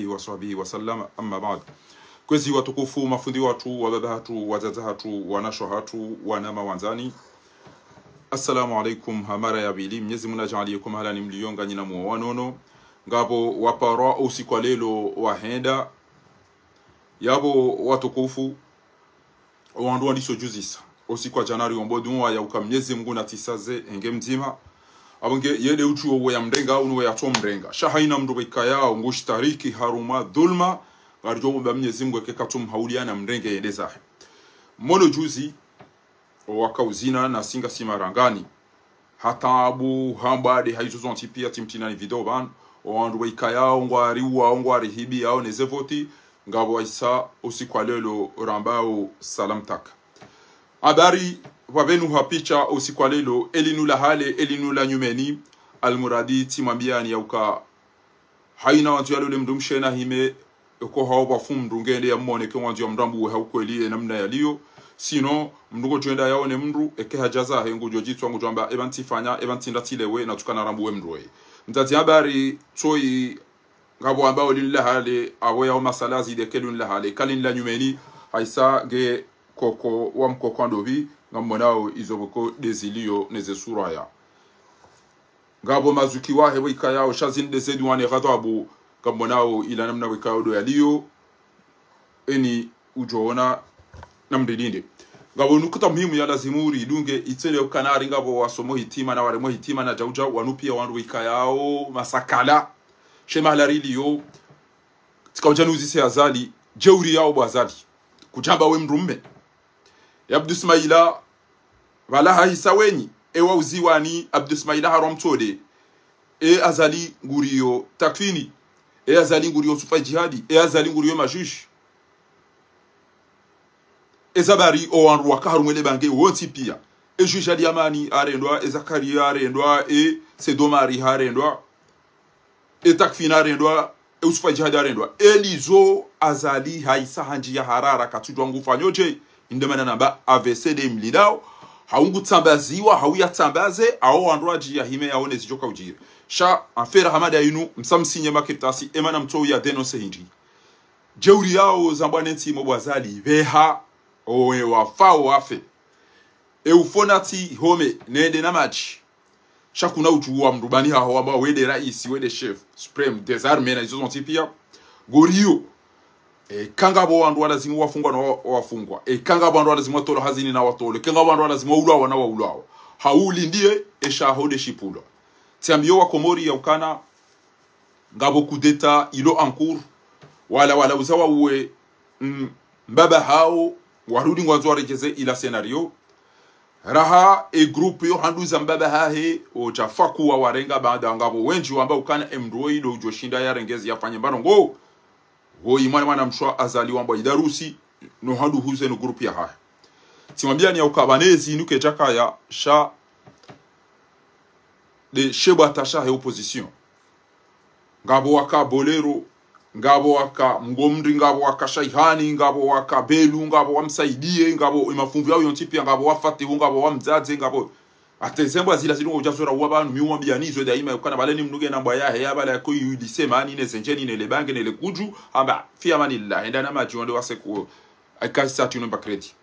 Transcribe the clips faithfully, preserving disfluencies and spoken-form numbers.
وصحبه وسلم، أما بعد. Kwezi watukufu, mafundi watru, wababa hatru, wadzadze hatru, wanashe hatru, wanama wandzani. Assalamu alaikum, ha mara ya pvili, Mnyezi Mungu nadjaanliye ko mahalani mliyo nganyi na mwa wanono. Ngapvo waparwa usiku wa leo wahenda. Yapvo watukufu, owandru wandiso djuzisa. Usiku wa djana riombo dunwa ya uka Mnyezi Mungu natsisaze enge mdzima. Apvo nge yende udjuwo we ya mrenga, unu we ya tso mrenga. Sha haina mndru we ikayao, ngushtariki harumwa dhulma, ngaridjo womba Mnyezi Mungu eke katsu mhauliya na mrenge yende zahe. Mwono juzi, owaka uzina na singa simarangani. Hata abu hamba de haizo zontsi pia tsimtsina ni video pvanu. Owandru we ikayao, ngwariuwao, ngwarihibiyao, ne ze voti, ngapvo waisa usiku wa leo rambao salam taka. Habari, pvapvenu ha picha usiku wa leo, elinu la hale, elinu la nyumeni, almuradi tsimwambiyani ya uka haina wandzo yalole mndru mshe na hime, eko hao pvafu mndru ngende ya mwone ke wandzo ya mrambuwe ha ukweli ye namna yaliyo. Sinon, mndru ngodjo enda yaone mndru, eke hadja zahe ngudjo djitswa ngudjo amba, eba ntsifanya, eba ntsinda tsilewe, na tsuka narambuwe mndru we. Mtati habari, tsoyi, ngapvo ambao linu la hale, apvo yao masala zidi eke linu la hale, ka linu la nyumeni, haisa nge koko wa mkoko wa ndopvi, ngamwonao izo pvoko de ziliyo ne ze sura ya. Ngapvo mazuki wahe we ikayao, sha zinde ze duwa ne ghadhabu, ngamwonao ila namna we ikayao do yaliyo, eni udjo ona na mridinde. Ngapvo nukuta muhimu ya lazimu uri idunge, itsele ukanari ngapvo wasomo hitima na waremo hitima na djaudjau, wanu pia wandru we ikayao, masakala, she mahala riliyo, tsika udja nuzise Azali, jeuri yao bo Azali. Kudjamba we mndru mme. Ya Abdu Smaila, pvala hahisa wenyi, ewa uziwani, Abdu Smaila harwa mtsode. E Azali nguriyo takfini. E Azali nguriyo sufa jihadi. E Azali nguriyo majuji. Eza habari owandru waka harumwa le bange wontsi pia. E juji Ali Amani harendwa, e Zakaria harendwa, e Sedomari harendwa. E takfini harendwa, e usufa jihadi harendwa. Elizo Azali haisa handji ya harara katsudjuwa ngufanyo dje, inde mana namba A V C de mlilao, hau ngutsambaziwa, hau yatsambaze, ao wandru wadji ya hime yaone zidjoka udjiri. Sha, affaire Hamada inu, msa msinye makartasi, emana mtso ya dénoncer hindri. Jeuri yao zambwa ne ntsi mo bo Azali, pveha, owe wafao wafe. E ufona tsi home, nende na madji. Sha kuna udjuwa mndru bani haho wamba wende raisi, wende chef suprême des armées na izo zontsi pia. Nguriyo. Eka ngapvo wandru walazimu wafungwa na wa-, wafungwa. Eka ngapvo wandru walazimu watolwa hazini na watolwe. Eka ngapvo wandru walazimu waulwawa na waulwawa. Hau lindiye, esha hode shipulwa. Tsiambiyo wa Komori ya ukana, ngapvo coup d'État ilo en cours. Wala, wala uza wauwe, mm, mbaba hao, warudi ngwandzo waredjeze ila scénario. Raha e groupe yo handuza mbaba hahe, oja fakuwa warenga baada ngapvo wendji wamba ukana e mndru woyi do udjo shinda yarengeze yafanye mbano ngo. Woyi mwana mwana mshe wa Azali wambwa Idarusi, no handu huze no groupe yahahe. Tsimwambiyani ya uka pvanu ezi nuke djakaya sha de shebwa tasha he opposition. Ngapvo waka Bolero, ngapvo waka Mgomri, ngapvo waka Shaihani, ngapvo waka Belu, ngapvo wa Msaidiye, ngapvo e mafumvu yao yontsi pia, ngapvo wa Fatihu, ngapvo wa Mdzadze, ngapvo. Ate zembwa zila zilungo ujazora uwa pvanu, mi uwambiyani izo daima, ukana pvale ni mndru nge na mbwa yahe, ya pvala yako yu lycée mani, ne Zenjeni, ne le Bange, ne le Kudju, amba, fi amanillah, enda na madji wande wase ku, aika sati uno mba crédit.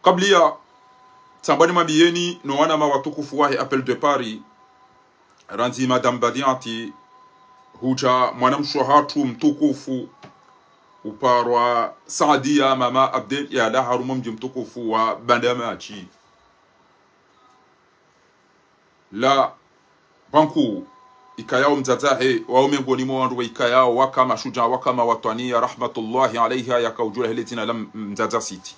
Kabla ya, tsamba nimwambiyeni, no wanama watukufu wahe Appel de Paris, randzi Madame Badianti, hudja mwana mshe wa hatru mtukufu, uparwa Saadia Mama Abdel, yalawa harumwa mdji mtukufu wa Bandamadji. La Banku, ikayao mdzadze hahe, wao mengoni mwa wandru wa ikayao, waka mashujaa, waka mawatwaniya, rahmatullahi alayha, yaka udjula hele dzina la m-, mdzadze Siti.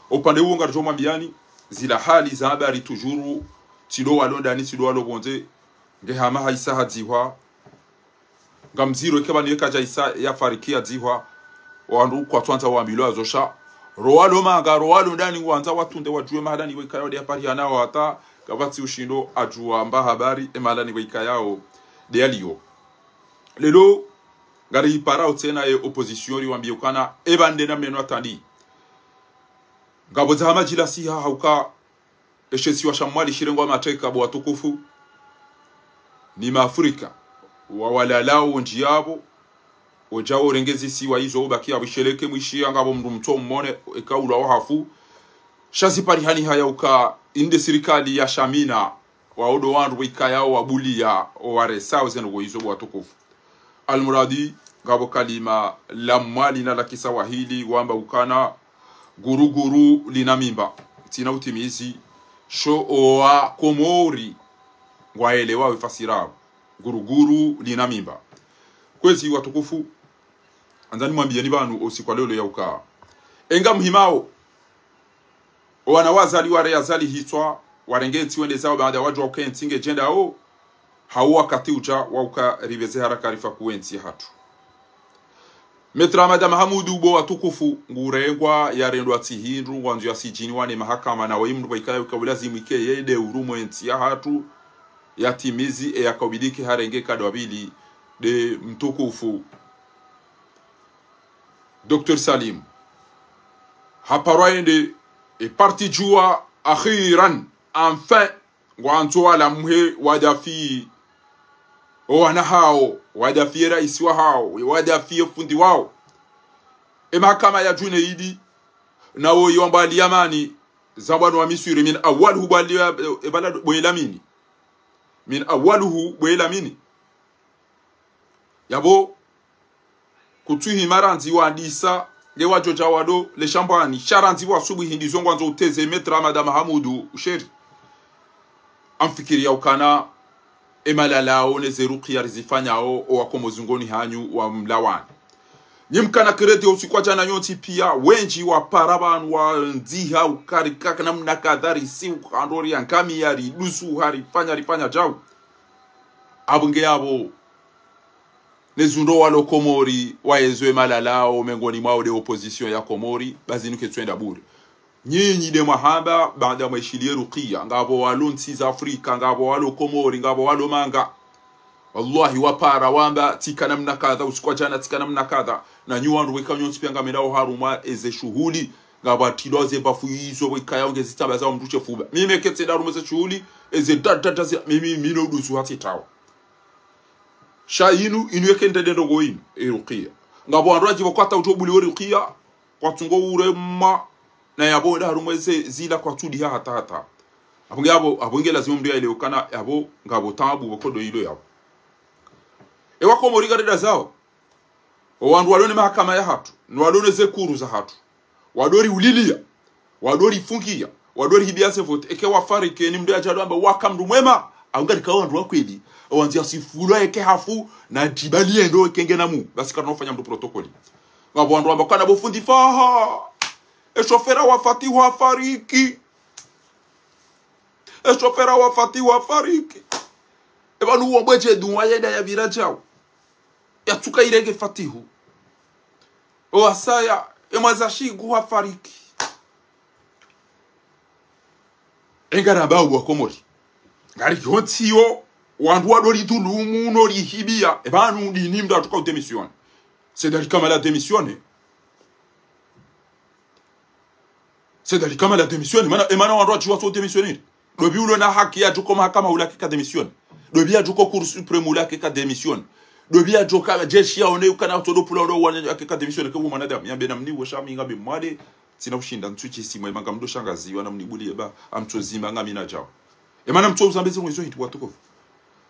Upande uwo ngaridjo mwambiyani, zila hali za habari tujuru, tsi ndo walo ndani, tsi ndo walo pvondze, nge hama haisa hadzihwa, ngamziro ike pvanu yeka djaisa yafariki yadzihwa, wandru kwatswandza wambilwa zo sha. Ro walo manga, ro walo ndani wandza watunde wadjuwe mahalani we ikayao de yapariha nao hata, kapvatsi ushindo adjuwa mba habari, e mahalani we ikayao de yaliyo. Lelo, ngari iparao tsena e opposition riwambiye ukana, e pvande na meno atandi. Ngapvo dza hama djila siha hauka, eshe isiwa sha Mwali shirengwa mateka bo watukufu, ni Maafrika, wawalalao ndji yapvo, Wodjao urenge zisiwa izo ubaki ya wisheleke mwishiya ngapvo mndru mtso mmone eka ulwa wahafu. Sha ziparihani haya uka inde sirikali ya shamina waondo wandru wikayao wabuliya owaresao zendrongo izo watukufu. Almuradi, ngapvo kalima la Mwali na la kiswahili wamba ukana guruguru lina mimba. Tsina utimizi, sho owakomori ngwaelewa wefasirao. Guruguru lina mimba. Kwezi watukufu, andzani mwambiyeni pvanu osiku wa leo ya uka. Enga muhimao, owana wazali ware yazali hitswa, warenge ntsi wende zao baada wadjuwa uka entsi ngedjendao, hau wakati udja wa uka ripveze haraka rifa kuwe ntsi yahatru. Maître Ahmada Mahamudu bo watukufu, ngurengwa yarendwa tsi hindru, ngwandzo yasidjini wane mahakama na wayi mndru pvayikaya uka ulazimu ike yende urumwe ntsi yahatru, yatimizi eyakaubidi ke harenge kadwa pvili nde mtukufu Docteur Salim. Haparwa yende, e parti djuwa akhiran, enfin, ngwandzo walamhe wadafi owana hao, wadafi eraisi wahao, wadafi efundi wao. Emahakama ya Junaidi, nawo yomba Alyamani, zambwa no wa Misri, min awaluhu bwa Alya-, e, bala bwe Lamini. Min awaluhu bwe Lamini. Yapvo, kutsuhi marandzi wandisa, nge wadjodja wado, leshambwani, sha randzi wasubuhi ndizo ngwandzo uteze Maître Ahmada Mahamudu, usheri. Amfikiri ya ukana, emalalao, neze rukiya rizifanyao, owakao mozingoni hanyu, wamlawani. Nyi mkana kredi usiku wa djana nyontsi piya, wendji wapara pvanu, wandziha, uka rika namna kadha risi, ukandori ya ngamiya, ridusu, harifanya, rifanya djau. Apvo nge apvo, nezundo walo Komori, waezwe malalao, mengoni mwao nde opposition ya Komori, bazi nuke tswenda bure. Nyinyi nde mwahamba, baada mweshiliye rukiya, ngapvo walo ntsi za Afrika, ngapvo walo Komori, ngapvo walo manga. Wallahi, wapara wamba, tsika namna kadha, usiku wa djana, tsika namna kadha. Na nyi wandru weka nyontsi piya ngamendao harumwa eze shuhuli, ngapvo atilwa ze bafu izo, wekaya unge zitamba za mndru shefuba. Mimi ketsenda harumwa eze shuhuli, eze dada, dada, zi-, mimi, mino udusu hatsi tawa. Sha inu, inu yeke ndende ndrongo inu, e rukiya. Ngapvo wandru wadji pvo kwatsa utso buliwa rukiya, kwatsungo urema, na yapvo nda harumwa eze zila kwatsudiha hata hata. Apvo nge apvo, apvo nge lazima mndru yaelewe ukana yapvo, ngapvo taabu, pvoko ndo ilo yapvo. Ewa Komori ngarida zao. Owandru walo ne mahakama yahatru, no walo neze kuru zahatru. Wado riuliliya, wado rifungiya, wado rihibiya ze vote, eke wafariki, eni mndru yadjalo amba waka mndru mwema, au ngarika wandru wa kweli, owandzi yasifulwa eke hafu, na djibali yendo eke nge namu, basi karina ufanya mndru protokoli. Ngapvo wandru wamba kana bo fundi Faha, eshofera wa Fatihu hafariki. Eshofera wa Fatihu hafariki. Epvanu uwo mbwedje duwa yenda yapvira djau. Yatsuka irenge Fatihu. Owasaya, emwaza shingu hafariki. Engaramba uwa Komori. Ngari kihontsiyo, wandru wado ridhulumu no rihibiya. Epvanu ndini mndru yatsuka udémissionner. Said Ali Kamel adémissionner. Said Ali Kamel adémissionner. Mana, emana wandru wadjuwa tso démissionner. Ndopvi ulo na haki yadjo ko mahakama hula keka démissionner. Ndopvi yadjo ko Cour suprême hula keka démissionner. Ndopvi yadjo ka jeshi yaone ukana tsodo pula ulo wane akeka démissionner ke mwanadamu. Yambe namni wesha mi ngambe mwade. Tsina ushinda ntsuchi simwe manga mdo shangazi wana mnibuliye ba amtso zima ngamina djao. Emana mtso uzambe zimwe zo hindru watukufu.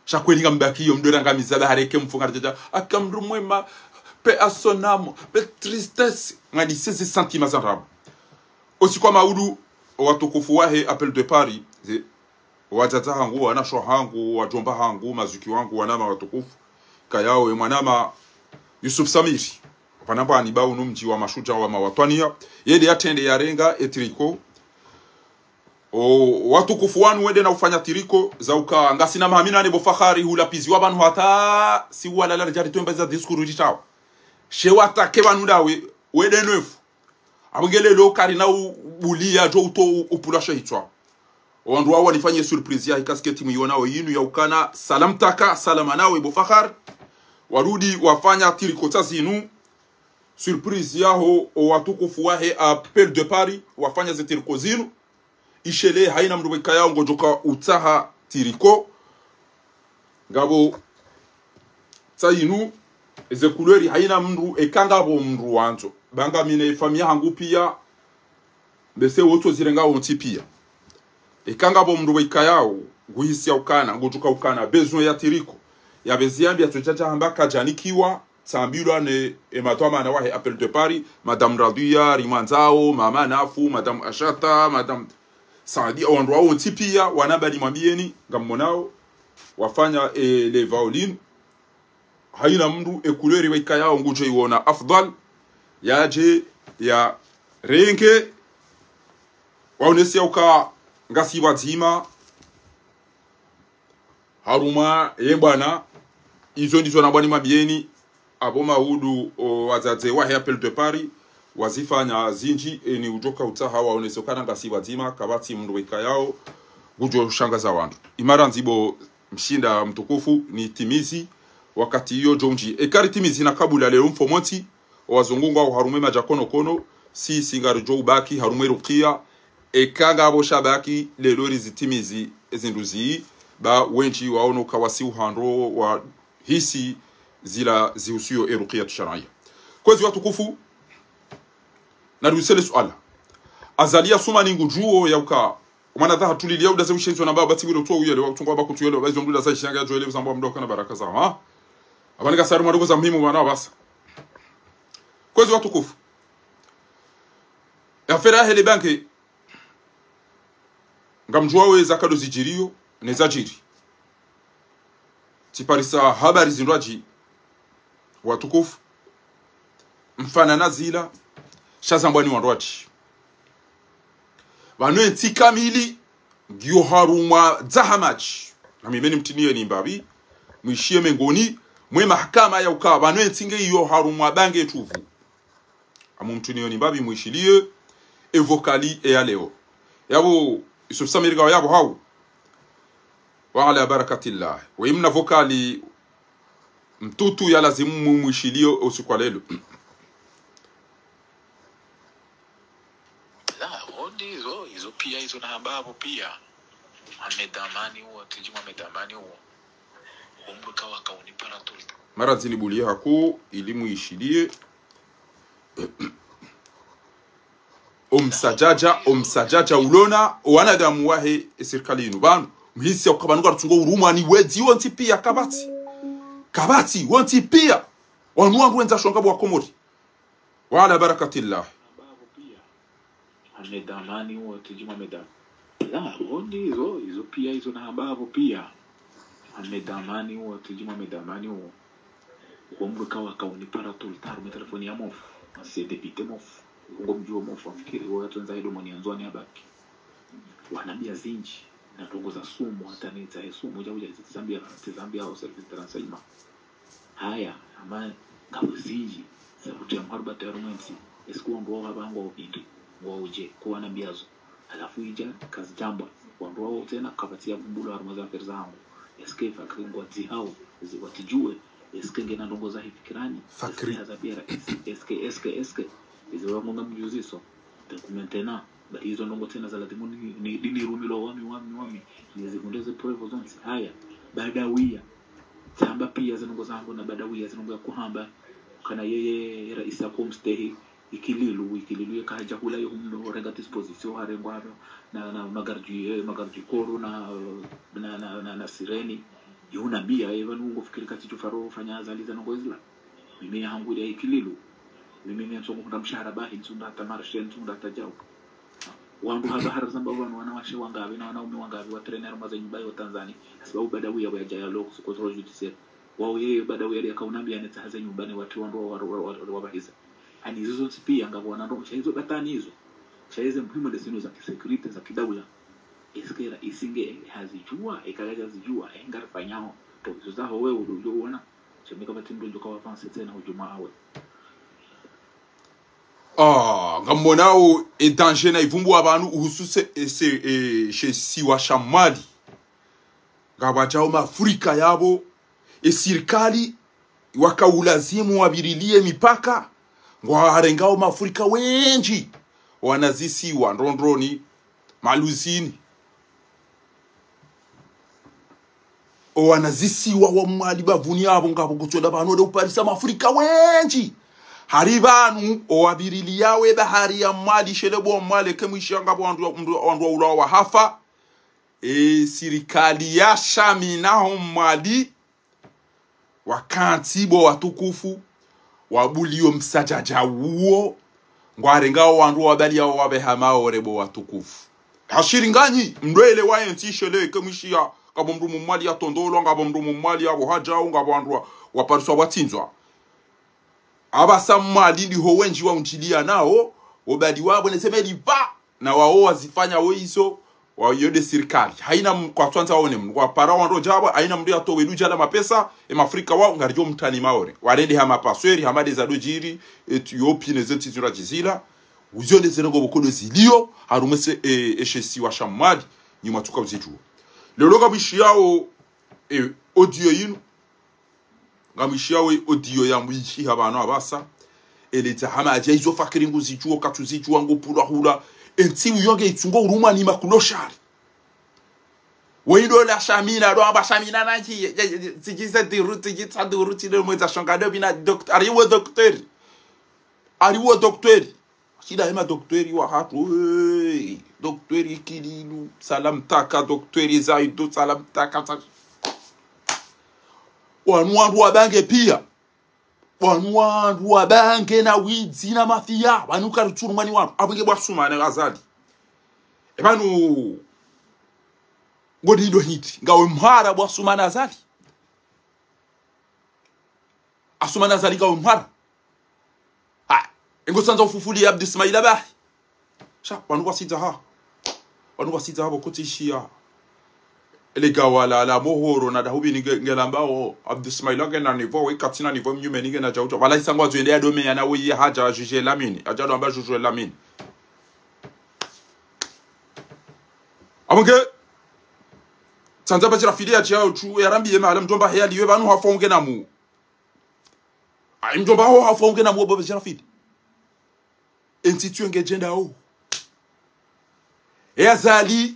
Sha kweli ngambakiyo mdo rangamiza ba hareke mfunga ridjadja. Aka mndru mwema, paix à son âme, paix tristesse. Ngadi sezi sentiments za rabu. Osi kwa maudu, owatukufu wahe Appel de Paris, ze, owadzadze hangu, wanashe hangu, wadjomba hangu, mazuki wangu, wanama watukufu. Kayao, emwanama Yusuf Samiri. Pvanu mbwani ba unu mdji wa mashudja wa mawatwaniya. Yende yatrende yarenga etriko. Owatukufu wanu wende na ufanya triko, za uka ngasina maha mina ne bo Fahari hula pizi wa pvanu hata, si walala ridjari twemba za discours ridjitawa. She watake pvanu ndawe, wende nwefu. Apvo nge leo karina u-, ubuliya djo uto u-, upula shahitswa. Owandru wawo wanifanyia surprise ya hika sketi mwiyonao yinu ya ukana salam taka, salama nawe bo Fahari. Warudi wafanya triko tsa zinu. Surprise yaho, owatukufu wahe Appel de Paris, wafanya ze triko zinu. Ishele, haina mndru weka yao ngodjoka utsaha triko. Ngapvo tsa inu, Eze kulweri haina mndru, eka ngapvo mndru wandzo. Ba ngami ne famiyi yahangu pia, bese wontsi zirenga wontsi pia. Eka ngapvo mndru wekayao, nguhisi ya ukana, ngudjuka ukana, besoin ya tiriko. Ya bezi yambi ya tsotsatsa hamba kadjanikiwa, tsambilwa ne, e matwamana wahe Appel de Paris, Madame Radouya, Rimwandzao, Mama Nafu, Madame Ashata, Madame Saadi, wandru wao wontsi pia, wana badi mwambieni, ngammonao, wafanya, e, le violin, haina mndru e kulweri wekayao ngudjo iwona afdhal, yadje, ya renge, waonese ya uka ngasi pvwadzima, harumwa ye bwana, izo ndizo na bwani mabieni, apvo maudu o wadzadze wahe Appel de Paris, wazifanya zindji, eni udjoka utsaha waonese ukana ngasi pvwadzima, kapvatsi mndru wekayao, ngudjo shangaza wandru. Imara ndzibo mshinda mtukufu, ni timizi, wakati iyo djondji. Eka ri timizi na kabula leo mfomontsi, o wazungu ngwao harumwa e madja konokono, si, si ngaridjo ubaki harumwa e rukiya, eka ngapvo sha baki leo rizitimizi ezindru zi, ba wendji waono kawasi uhando wahisi zila zihusuyo e rukiya tu sharaiya. Kwezi watukufu, na riusele suala. Azali Assoumani ngudjuo ya uka, mwana dha hatulili ya udaze ushenzo na baba tibwile utwa uyele, wa utungwa ba kutuyele, ba izo mduda za ishanga ya djwele, uzambwa mdoka na baraka za, ha? Abani kasari mwaruko za muhimu wana wabasa. Kwezi watukufu. Ye affaire yahe le banque, ngamdjuao eza kado zidjiriyo, ne zadjiri. Tsiparisa habari zindrwadji, watukufu. Mfano na zila, sha zambwa ni wandrwadji. Pvanu entsi kamili, ngiyo harumwa dzahamadji. Na mimi ni mtiniye ni mbapvi, mwishiye mengoni, mwe mahakama ya uka, pvanu entsi nge iyo harumwa bange tuvu. Amu mtuniye ni mbapvi mwishiliye, e vocal e ya leo. Yapvo, Yusuf Samir kawa yapvo hau. Wa ala barakatillah. We mna vocal mtutu ya lazimu mu-, mwishiliye usiku wa leo. La, ondi izo, izo pia, izo na hamba apvo pia. Mohamed Amani uwo, tiji Mohamed Amani uwo. Umbuka waka unipara tulta. Mara ndzini buliye haku, ili mwishiliye. Omsadjadja, omsadjadja ulona, o wanadamu wahe e sirikali inu. Pvanu, mhisi ya uka pvanu ngarutsungo urumwa ni wedzi wontsi pia kapvatsi. Kapvatsi, wontsi pia. Wanu wandru wendza shonga pvwa Komori. Wa ala barakatillah. Mohamed Amani uwo, tiji Mohamed Am-, la, ondi izo, izo pia, izo na hamba apvo pia. Mohamed Amani uwo, tiji Mohamed Amani uwo. Uwo mbuka waka unipara tulta harumwa telefoni ya Mofu. Ancien député Mofu. Ngo mdjuo Mofu, afikiri, uwo yatsondza ido moni ya Ndzuani ya baki. Wanambia zindji, na ndrongo za sumu, hata ni za he sumu, uja, uja, tizambia, tizambia au service de renseignement. Haya, ama ngapvo zindji, za kutria mharuba tayari mwentsi, est-ce que wandru wao hapva ngwao hindri, ngwao udje, ko wanambia zo. Halafu idja, kazidjambwa, wandru wao tsena, kapvatsi ya kumbulwa harumwa za affaire zahangu. Est-ce que Fakri ngwadzi hao, zi watidjuwe, est-ce que ngena ndrongo za hifikirani, Fakri. Est-ce que haza biara, est-ce que, est-ce que, est-ce que, ezi wangu ngamdjuziso, donc maintenant, bari izo ndrongo tsena za lazimu ni, ni, ni, ni rumilwa wami, wami, wami, ni zihundre ze preuve zontsi, haya, Badawiya, tsamba pia zinongo zangu na Badawiya zinongo ya kuhamba. Kana yeye raisi ya kumstehi Ikililu, Ikililu ye kahadja hula yo humno, renga disposition, harengwa hano, na, na, na garde, eh, ma garde du corps, na, na, na, na, na sireni. Yo unambia, eh, pvanu ngo fikiri kati tsu faro fanya Azali zinongo zila. Mimi ya hangu ya Ikililu. Mimi ni ntsongo kunda mshahara bahi, ntsunda hata marché, ntsunda hata djau. Wandru hapva harazamba pvanu wanawashe wangapvi na wanaume wangapvi wa traîner harumwa ze nyumba yo Tanzania. Hasibabu Badawiya pvo yadja ya lo ku contrôle judiciaire. Wao yeye Badawiya yaka unambia ne tsaha ze nyumba ne watru wandru wa, wa, wa, wa, wapvahiza. Ani izo zontsi pia ngapvo wana ndrongo, sha izo batani izo. Sha ize muhimu nde zinu za kisécurité, za kidaula. Est-ce que raisi nge hazidjua, eka kadjazidjua, eh, ngarifanyao. To, izo zaho wewe, udo, udo uona. Sha mi kapvatsi mndru ndjoka wa avancer tsena hudjuma awe. Ah, ngammonao e danger na ivumbuwa pvanu uhusu se, e se, e, she siwa sha Mwali. Ngapvwadjao Mafrika yapvo, e sirikali, waka ulazimu wapvirilie mipaka, ngwarengao Mafrika wendji, wana zisiwa, Ndrondroni, Maluzini. owanazisiwa wa Mwali bapvuni yapvo ngapvo kutsonda pvanu de uparisa mafrika wendji. Hari pvanu, owapviriliyao ebahari ya Mwali, shele bo Mwali, eke mwishiya ngapvo wandru, mndru, wandru waulawa wahafa. E sirikali ya Shami na ho Mwali, wakantsi bo watukufu, wabuliyo msadjadja uwo, ngwarengao wandru wapvaliya wapveha Maore bo watukufu. Hashiri nganyi, mndru ele wa yentsi shele, eke mwishiya, ngapvo mndru mumwali yatondolwa, ngapvo mndru mumwali yapvo hadjau, ngapvo wandru wa, wapariswa watsindzwa. Apvasa Mwali ndiho wendji waundjiliya nao, opvali wapvo ne semeli pva, na wao wazifanya wo izo, wa yo de sirikali. Haina m-, kwatsandza waone mndru, kwapara wandru djapvo, haina mndru yatowe ludja la mapesa, e mafrika wao, ngaridjo mtani Maore. Warende hama pasweri, hama de zadodjiri, Ethiopie, ne zentsi zira djizila, uzione zere ngo bokodo ziliyo, harumwa ese, e, eshesiwa sha Mwali, nyi mwatsuka uzidjuwa. Leo ngamwishiyao, e, audio yinu, ngamwishiyao audio ya mwishi ha pvanu apvasa. Eledza hama adja izo fakiri nguzidjuo, katsuzidjuwa, ngupvulwa hula. Entsi uyo nge itsungo urumwa ni makuloshari. Weido la Shami na, do amba Shami na nantsi, ye, ye, ye, tsidjise diru, tsidjitsa diru, tsile mwedza shonga do bina dokt-, ari wo dokteri. Ari wo dokteri. Shida ema dokteri wahatru, hey, dokteri Kililu, salam taka, dokteri Zaido, salam taka, sa-, wanu wandru wabange piya. Wanu wandru wabange na widzi na mafiya, wanu karitsurumwa ni wandru. Apvo nge bo Assoumani Azali. E pvanu, ngodi ndo hindri, ngawe mhara bo Assoumani Azali. Assoumani Azali ngawe mhara. Ha, engo tsandza ufufuliya Abdou Ismaila bahi. Sha, pvanu kwasidza ha. Pvanu kwasidza ha pvo kotsi shiya. Ele gawa la, la mohoro na dahubi ni nge, ngelambao. Abdou Ismaila ngena niveau, we katsina niveau mnyume ni ngena djauta. Wala isa ngwazo ende ya dome ya na we ye hadja juge Lamine. Hadja do amba juge Lamine. Apvo nge, tsandza Badjirafidi ya djau tsu, ya rambiye mahala mdjomba heya liwe pvanu hafa unge namu. Ayi, mdjomba ho hafa unge namu bo Badjirafidi. Entsi tsu nge djenda ho. E Azali,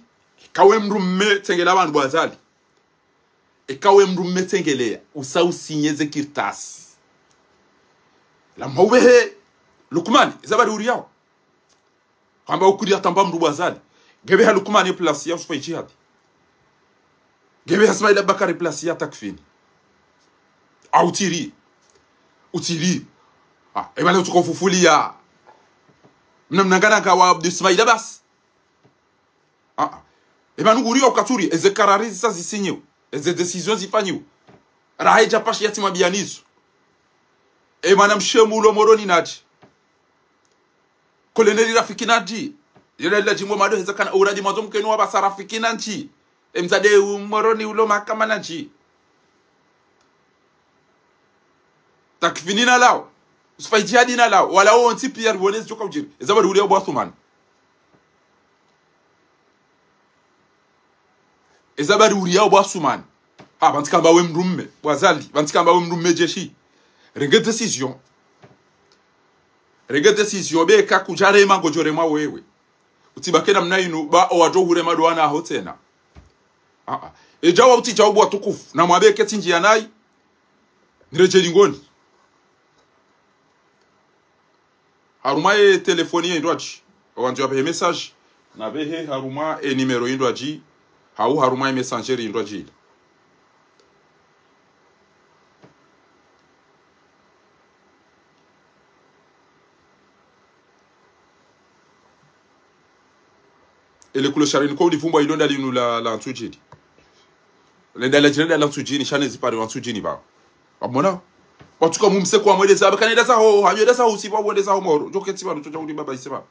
kawe mndru mme tsengeleya pvanu bo Azali. E kawe mndru mme tsengeleya, usa usinye ze kartasi. La maubehe, Lukmani, eza bari uriyao. Hamba ukuri atamba mndru bo Azali. Ngebeha Lukmani place ya Yusufa Idjihadi. Ngebeha Ismaila Bakari place ya Takfini. A utiri. Utiri. Ah, e pvale utsuka ufufuliya. Mna mnangananga wa Abdou Ismaila basi. Ah, ah. E pvanu nguriyo ukatsuri, eze karari zisa zisinyiwa. Eze décision zifanyiwa. Raha idja pashi yatsi mabiyanizo. E mwana mshe mulo Moroni nadji. Koloneli Rafiki nadji. Yela lila djimbo mado heza kana uradi mwazo mkenu wa basa Rafiki nadji. E mdzadze u Moroni ulo mahakama nadji. Takfini nalawa. Yusufa Idjihadi nalawa. Wala wontsi piya ribonezi djoka udjiri. Eza bari uriya bo Assoumani. Eza bari uriya bo Assoumani. Ha, pvantsi kamba we mndru mme, bo Azali, pvantsi kamba we mndru mme jeshi. Renge décision. Renge décision, be ka kudjarema ngodjorema wewe. Utsibake namna inu, ba owadjo hurema do wana aho tsena. Ah, ah. Edjawa utsi djawa bo watukufu, na mwambe ketsi ndjiya nayi, niredjeyi ngoni. Harumwa ye telefoni ye indwadji. Owandzo yabehe message. Nabehe harumwa e numéro indwadji. Hau harumwa e messenger indwadji. Ele kulo sharini ko ulivumbwa ilo ndalinu la, la Ntsudjini. Le ndala djina ndala Ntsudjini, shane zipare wa Ntsudjini ba. Wamona? Watsuka mumse kwa mweleza, abe kanenda za ho, hanyo enda za ho, siba wende za ho moro. Djoke tsiba, nutso dja uli baba iseba.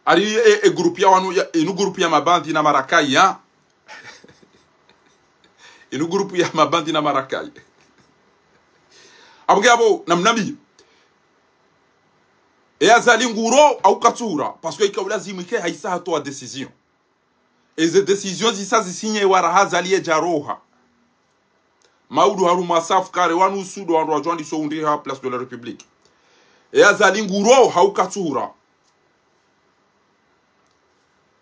Ari e, e groupe ya wanu, ya, inu groupe ya mabandi na marakai, ya. Inu groupe ya mabandi na marakai. Abuge abo, namnambi. E Azali nguro, hau katsura. Parce que ika ulazimu ike haisa hatowa décision. Eze décision zisa zisinye wara ha Azali yedjaroha. Maudu harumwa safu kare wanu usudu wandru wadjo wandisa undri ha Place de la République. E Azali nguro hau katsura.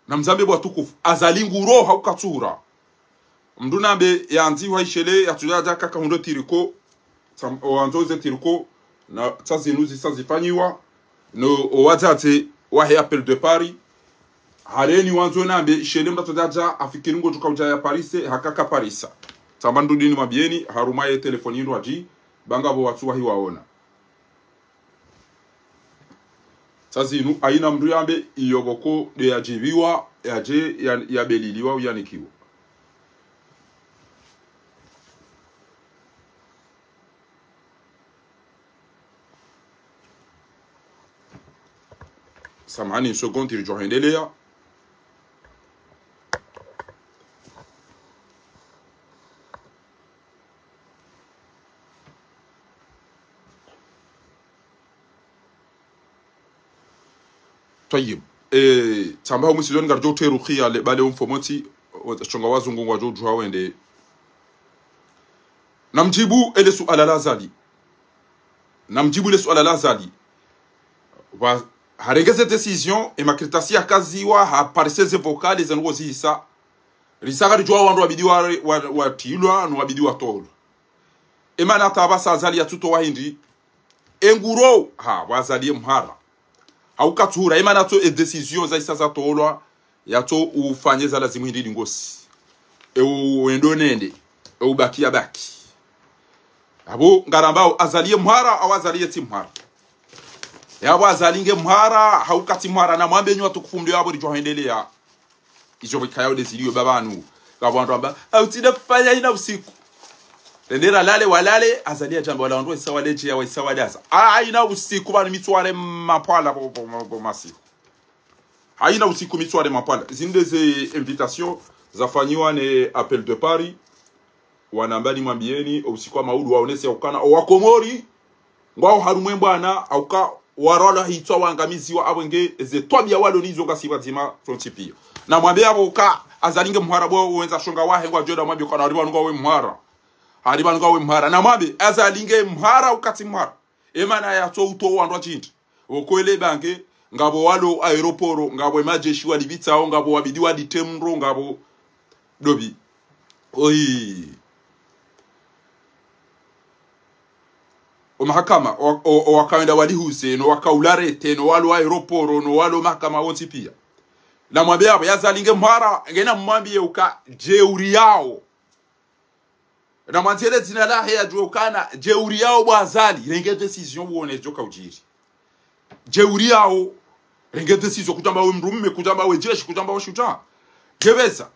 Namzambe bo watukufu. Azali nguro hau katsura. mndru nambe yandzihwa ishele yatsudjadja kaka hundro tiriko, tsam-, owandzo ze tiriko, na tsa zinu zisa zifanyiwa, no owadzadze wahe appel de Paris, hareni wandzo nambe ishele mndru atsudjadja afikiri ngodjo kaudja ya Paris, hakaka Paris. Tsamba ndrudini mwambieni, harumwa ye telefoni ndrwadji, ba ngapvo watsu wahi waona. Sa zinu, haina mndru yambe, iyo pvoko nde yadjiviwa, yadje, ya, yabeliliwa, uyanikiwa. Samahani, une seconde, ridjo hwendelea. Twayib. E, tsamba ho mwisizoni ngaridjo utse Rukiya le bale umfomotsi, o, shonga wazungu ngwadjo djuha wende. Namdjibu ele suala la Azali. Namdjibu ele suala la Azali. Wa, harenge ze décision, e makaratasi yakaziwa, ha parise ze vocal, ze ndrongoo zihisa. Risa ngaridjuwa wandru wabidi wa, wa, watrilwa, no wabidi watolwa. Emana hata apvasa Azali yatsutowa hindri. Enguro, ha, wa Azali ye mhara. Hauka tsuhura, emana tso e décision zahisa zatolwa, yatso ufanye za lazimu hindri ndingosi. E u, wendo nende, e ubaki yabaki. Apvo ngarambao Azali ye mhara, au Azali ye tsi mhara. Yapvo Azali nge mhara, hauka tsi mhara, namwambe nyi watukufu mlio apvo ridjo hwendelea. Izo pvwikaya ode zilio ba pvanu. Ngapvo wandru wamba, au tsi nde fanya haina usiku. Rendera lale walale, Azali yadjamba wala wandru waisa waledje ya waisa wadaza. Ah, haina usiku pvanu mi tsuware mapwala pvo, pvo, pvo, pvo masiku. Haina usiku mi tsuware mapwala. Zinde ze invitation zafanyiwa ne appel de Paris. Wanamba nimwambieni, o usiku wa maudu waonese ya ukana, o Wakomori, ngwao harumwa e mbwana, hauka warwalwa hitswa wangamiziwa apvo nge ze twabiya walo nizo ngasi pvadzima fronti pia. Namwambe apvo uka, Azali nge mhara bo wendza shonga wahe ngwadjo da mwambe ukana hari pvanu ngawe mhara. Hari pvanu ngawe mhara. Namwambe, Azali nge mhara hauka tsi mhara. Emana yatso utowa wandru washindri. Pvoko ele bange, ngapvo walo aéroport, ngapvo e madjeshi walipvitsao, ngapvo wabidi walitre mndro, ngapvo dobi. Oyi. O mahakama, o, o, o wakawenda walihuse, no wakaula arrêté, no walo aéroport, no walo mahakama wontsi pia. Namwambe apvo, ya Azali nge mhara, ngena mwambiye uka, jeuri yao. Namwandziele dzina lahe yadjuwe ukana, jeuri yao bo Azali, renge décision uone djo kaudjiri. Jeuri yao, renge décision, kudjamba we mdrume, kudjamba we jeshi, kudjamba we shudjaa. Djepveza,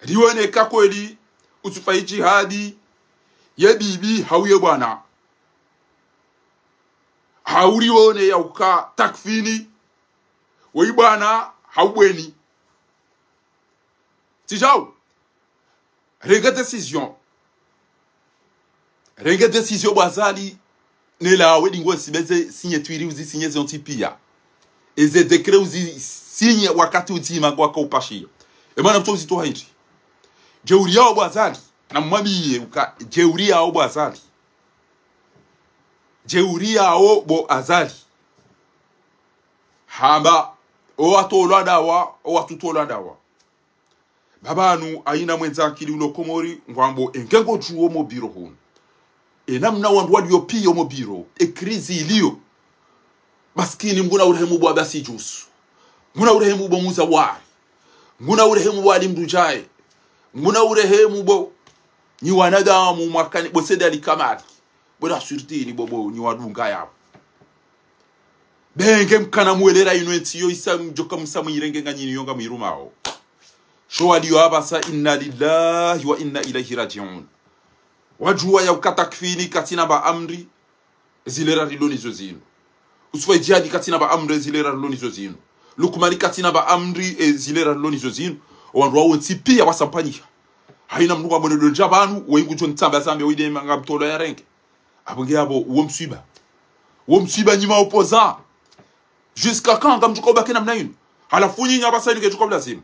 riwone ka kweli, utsufa idjihadi, ye bibi, hau ye bwana. Hau riwone ya uka takfini, we ibwana, hau bweni. Tsi djau. Renge décision. Renge décision bo Azali. Nela we dingo sibeze signature uzi signé zontsi pia. Eze décret uzi signé wakati udzima ngwaka upashia. Emana mtso uzitowa hindri. Jeuri yao bo Azali. Namwambiye uka jeuri yao bo Azali. Jeuri yao bo Azali. Hamba, o watolwa dawa, o watsutolwa dawa. Ba pvanu, haina mwendza akili ulo Komori, ngwambo, enge ngodjuwo mo biro hunu. E namna wandru walio pia mo biro, e crise ilio. Maskini, nguna urehemu bo Abasi Djusu. Nguna urehemu bo Muza Wari. Nguna urehemu bo Ali Mdru Djae. Nguna urehemu bo, nyi wanadamu mwakani, bo Said Ali Kamali. Bo la surtini bo, bo, nyi wadunga yapvo. Benge mkana mwelera inu entsi yo isa mdjoka msa mwirenge nganyini yo ngamwirumao. Sho walio apvasa inna lillahi wa inna ilayhi radjiun. Wadjuwa ya uka takfini katsina mba amri, ezilera rilo nizo zinu. Utsufa idjihadi katsina mba amri, ezilera rilo nizo zinu. Lukmani katsina mba amri, ezilera rilo nizo zinu. O wandru wawo ntsi pia wasampanyiha. Haina mndru ngwamwone dondja pvanu, we ngudjo ntsamba zambe, we ide manga mtolo ya renge. Apvo nge apvo, uwo mswiba. Uwo mswiba nyi ma opposants. Jusqu'à quand ngamdjuka ubaki namna inu? Halafu nyinyi apvasa inu kedjuka ulazimu.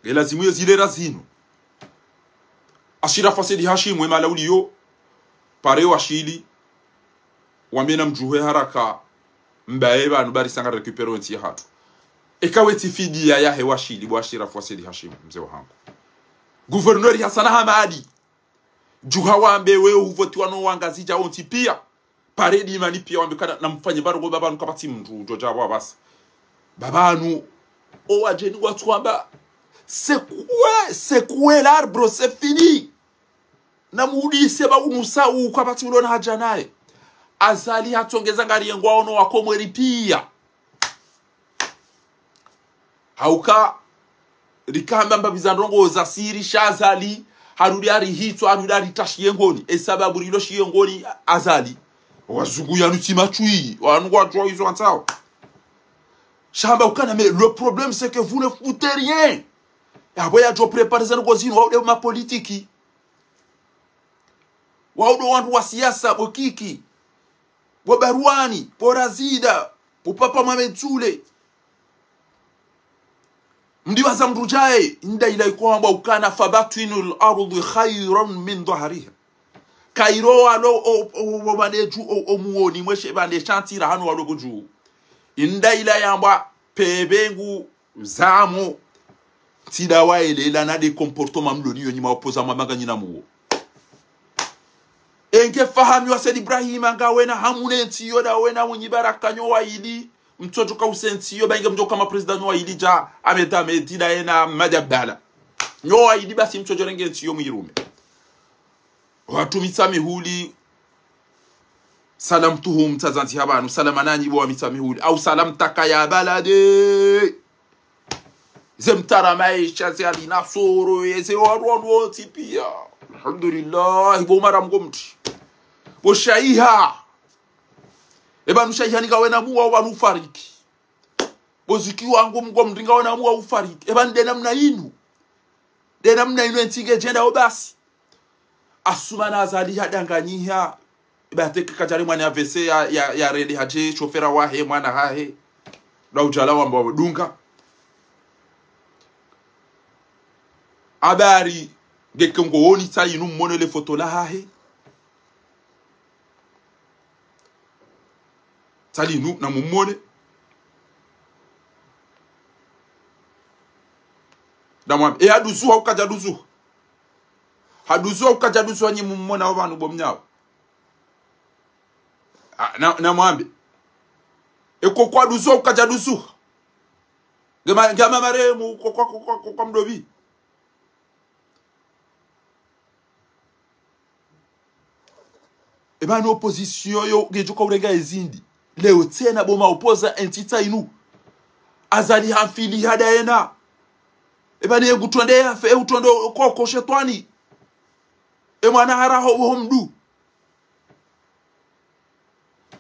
Nge lazimu ye zilera zinu. Ashirafu Said Hashim, we mala uliyo, pare washili, wambe namdjuhe haraka, mbaye pvanu bari sanga récupérer entsi yahatru. Eka we tsi fidiya yahe washili, bo Ashirafu Said Hashim, mze wahangu. Gouverneur Hassana Hamadi. Djuha wambe we uvotiwa no wangazidja wontsi piya. Paredi imani piya wambe kana namfanye baro ngo baba nuka pvatsi mndru udjo dja wa basi. Baba nu, owadjeni watsu wamba, c'est quoi, c'est quoi l'arbre, c'est fini. Namuudise ba unusa uka pvatsi ulona hadja naye. Azali hatsongeza ngariye ngwaono wakomori piya. Hauka, rikamba mbapvi za ndrongoo za siri sha Azali, harudi harihitswa, harudi haritashiye ngoni. E sababu rilo shiye ngoni Azali. Wazungu yanu tsi matswi, wanu ngwadjuwa izo wandzao. Shamba ukana, mais le problème, c'est que vous ne foutez rien. Yapvo yadjo préparer za ndrongoo zinu, waude mapolitiki. Waude wandru wa siasa, bo Kiki. Bo Barwani, bo Razida, bo Papa Mohamed Sule. Mdiwaza mndru djaye, inda ila iko hamba ukana فبطن الأرض خير من ظهرها. Kairo walo o, o, o, o, bande dju, o, o muoni mweshe bande shantsira hanu walo bo dju. Inda ila yamba, pve bengu, zamo. Tsi dawa ele ila na de comportement mlo niyo nyi ma opposant mabanga nyina muwo. Enge fahamiwa Said Ibrahim anga wena hamu ne ntsi yo da wena mwenyi baraka nyo waili. Mtsodjo ka use ntsi yo ba inge mdjo ka ma président nyo waili dja Ahmed Ahmed da yena Madi Abdallah. Nyo waili basi mtsodjo renge ntsi yo mwirume. Watru Mitsamihuli. Salam tuhum tsazantsi hapvanu, salam ananyi bo wa Mitsamihuli. Au salam taka ya balade. Ze mtara maesha, ze Ali Nasoro, ye ze wandru wanu wontsi piya. Alhamdulillah, bo Umara Mgomri. Bo Shaiha. Eba nu Shaiha ni ngawena muwa, wanu ufariki. Bo Ziki wangu Mgomri ngawena muwa ufariki. Eba nde namna inu. Nde namna inu entsi ngedjenda o basi. Asumani Azali hadanganyiha. Eba teke kadjari mwana A V C ya, ya, ya rende hadje, shofera wahe, mwana hahe. Da udjala wamba wadunga. Habari, ngeke ngooni tsa inu mmone le foto la hahe. Tsa linu na mumone. Da mwambe, e haduzuha ukadja duzuha. Haduzuha ukadja duzuha nyi mumona wa pvanu bo mnyawo. A, na, na mwambe. E koko haduzuha ukadja duzuha. Ngema, ngema maremu, koko, koko, koko mdopvi. Eba ni opposition yo, ngedjo ka urenga ezindi. Leo tsena bo ma opposant entsi tsa inu. Azali hamfili hada yena. Eba ni e ngutronde yafe, e utronde koko shetwani. E mwana hara ho, ho mdru.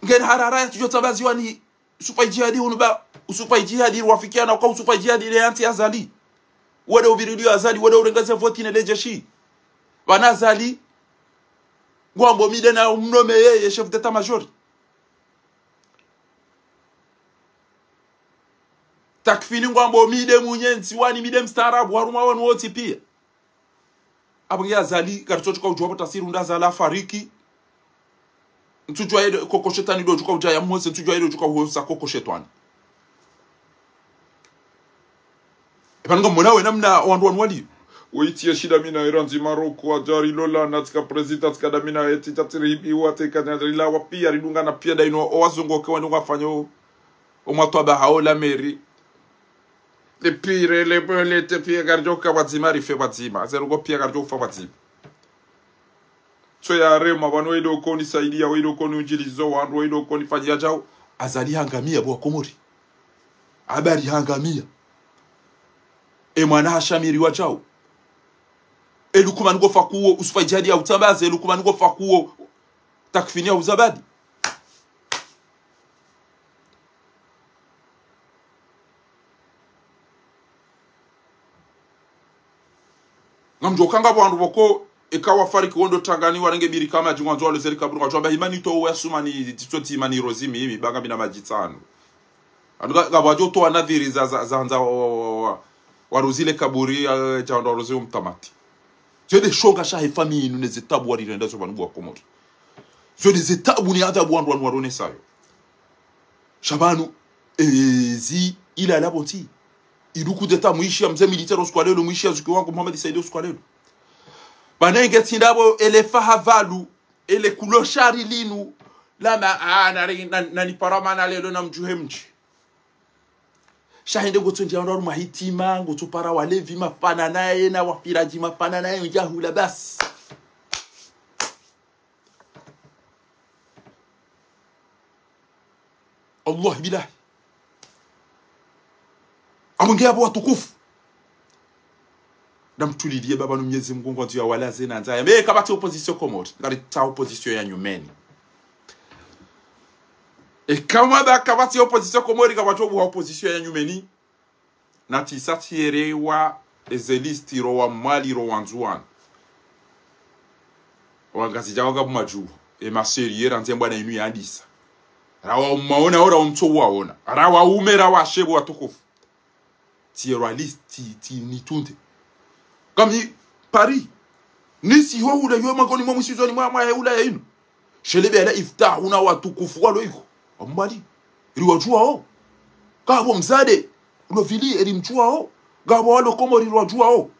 Ngen harara ya tsidjo tsambaziwa ni Yusufa Idjihadi hunu ba, Yusufa Idjihadi wafikiana kwa Yusufa Idjihadi le anti Azali. Wende uviridio Azali, wende urengeze voti ne le jeshi. Pvanu Azali, ngwambo mi nde na umnome yeye chef d'état-major. Takfini ngwambo mi nde mwenye ntsi wani, mi nde mstaarabu, harumwa wanu wontsi piya. Apvo nge Azali, karitso tsuka udjuwa pvo tafsiri unda Azali afariki. Ntsudjuwa yele koko shetwani ndo tsuka udjaya mose, ntsudjuwa yele tsuka uhosa koko shetwani. Eba ngamwona we namna wandru wanu wali. Woyi tsi ya shida mina irandzi Maroko, adjari lola, na tsika prezida, tsika damina, eti tatsiri hibi, wa tsika nyadri la, wa piya ridungana piya da inu, o wazungu ke wanu wafanyo, o mwatwaba hao la meri. Le pire, le, le te piya karidjoka pvwadzima, rife pvwadzima. Ze ndrongoo piya karidjofa pvwadzima. Tso ya rema, pvanu wende ukoni saidiya, wende ukoni undjilizo, wandru wende ukoni fanyiya djao. Azali hangamia bo wa Komori. Habari hangamia. E mwana hashamiriwa djao. E Lukumani ngofa kuwo, Yusufa Idjihadi ya utsambaze, e Lukumani ngofa kuwo, Takfini ya uzabadi. Ngamdjo kanga pvo wandru pvoko, eka wafariki wondo tangani warenge birika madji ngwandzo walo zeri kaburi ngwadjo amba himani to uwe Asumani, titso ti himani rozi mi, mi banga mina madji tsanu. Anu nga, ngapvo wadjo towa nadhiri za, za, za, za, wa, wa, wa, wa, waruzile kaburi, eh, dja wandru waruzi umtamati. Zo nde shonga shahe famiyi inu ne ze tabu warirenda zo pvanu bo wa Komori. Zo nde ze tabu ni adhabu wandru wanu waronesayo. Sha pvanu, ezi ila labo ntsi. Idu coup d'État mwishiya mze militaire usiku wa lelo, mwishiya zuki wangu Mohamed Said usiku wa lelo. Pvanu nge tsi ndapvo ele faha pvalu, ele kuloshari linu, lama, ah, nari, na, nanipara mana lelo namdjuhe mdji. Sha hende ngotso ndjia ndo harumwa hitima, ngotso para walevi mafana naye, na wafiradji mafana naye, ndjahula basi. Allah billahi. Amwenge yapvo watukufu. Namtulilie baba no Mwenyezi Mungu ngwandzo ya walaze na ndzaya. Mais kapvatsi opposition Komori. Ngaritsaho opposition ya nyumeni. E kamwe ba kapvatsi opposition Komori, kapvatsi opposition ya nyumeni. Natsisa tsierewa eze liste ro wa Mwali ro wa Ndzuwani. Wangazidja waka pvo madjuwa. E maseri yera nze mbwana inu yandisa. Rawa umaona ora umtso waona. Rawa ume rawa shebo watukufu. Tsierwa liste tsi, tsi nitunde. Kami Paris. Nisi ho hula yo mangoni mwa mwisizoni mwa, mwa hula ya inu. Shelebe ala ifta huna watukufu walo iko. Wa Mwali. Riwadjuwao. Kapvo mzade. Ulo vili eri mdjuwao. Kapvo walo Komori riwadjuwao.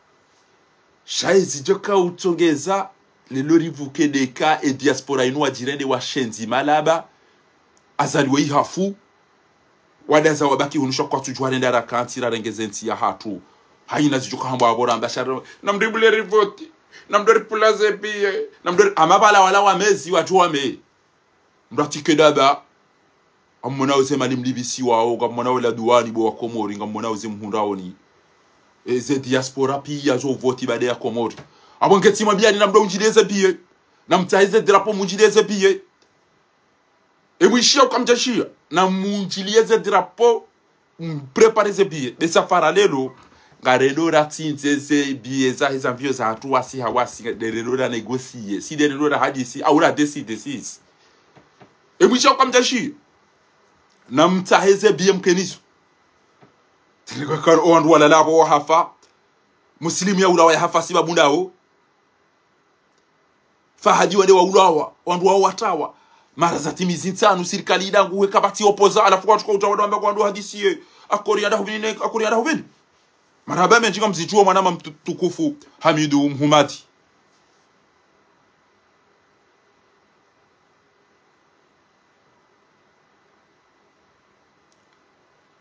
Sha ezi djoka utsongeza, lelo ripvuke ndeka, e diaspora inu wadjirende washenzi malaba, Azali we ihafu, wadaza wabaki hunu sha kwatsudjuwa renda rakantsi rarenge ze ntsi yahatru. Hayina zidjoka hambwa apvo ramba shara, namdribule rivoti, namdo ripvula ze biye, namdo ri-, amabala wala wamezi wadjuwa me. Mdo atike daba, ngamwona uze mali mlipvisiwao, ngamwona ula duwani bo wa Komori, ngamwona uze mhundraoni. E, ze diaspora piya zo voti baada ya Komori. Apvo nge tsi mwambiani namdo undjiliye ze biye. Namtsahe ze drapeau mundjiliye ze biye. E mwishiya uka mdjashiya. Namundjiliye ze drapeau, mprépare ze biye. Be safara lelo, ngarendo ratsindze ze biye zahe za mvio zahatru wasi ha wasi, nderendo ranégocier. Si nderendo rahadisi, au radécider sisi. E mwishiya uka mdjashiya. Namtsahe ze biye mkenizo. Tini kwa kano wandru walala apvo wahafa. Musilimu yaulawa yahafa sibabu ndawo. Fahadi wende waulawa, wandru wao watrawa. Mara zatimizi ntsanu, sirikali idanguhe kapvatsi opposant, halafu kwatsuka utrawa ndo wamba kwa wandru hadisiye. Akori yanda huvini ne, akori yanda huvini. Marahaba mendji ngamzidjuwa mwanama mtukufu, Hamidu Mhumadi.